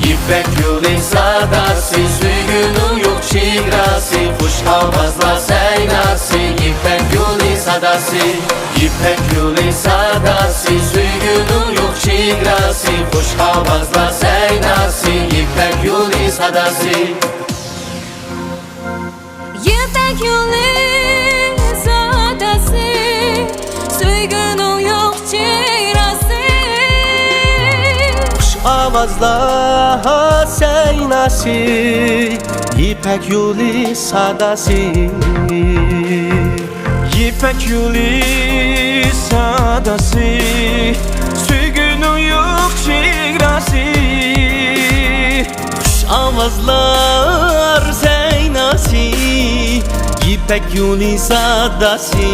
يىپەك يولى ساداسى، سۆيگۈنىڭ يوق چېگراسى، خۇش ئاۋازلار سەيناسى، يىپەك يولى ساداسى. يىپەك يولى ساداسى، سۆيگۈنىڭ يوق چېگراسى، خۇش ئاۋازلار سەيناسى، يىپەك يولى ساداسى. يىپەك يولى ساداسى، سۆيگۈنىڭ يوق چېگراسى. خۇش ئاۋازلار سەيناسى، يىپەك يولى ساداسى. يىپەك يولى ساداسى، سۆيگۈنىڭ يوق چېگراسى. خۇش ئاۋازلار سەيناسى، يىپەك يولى ساداسى.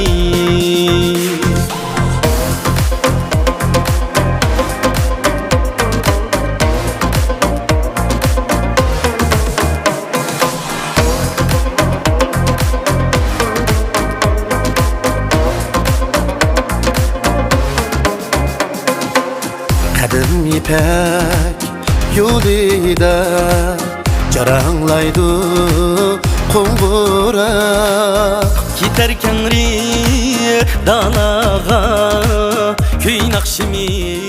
قەدىم يىپەك يولىدا جاراڭلايدۇ قوڭغۇراق. كېتەر كەڭرى دالاغا كۈي ناخشىمىز.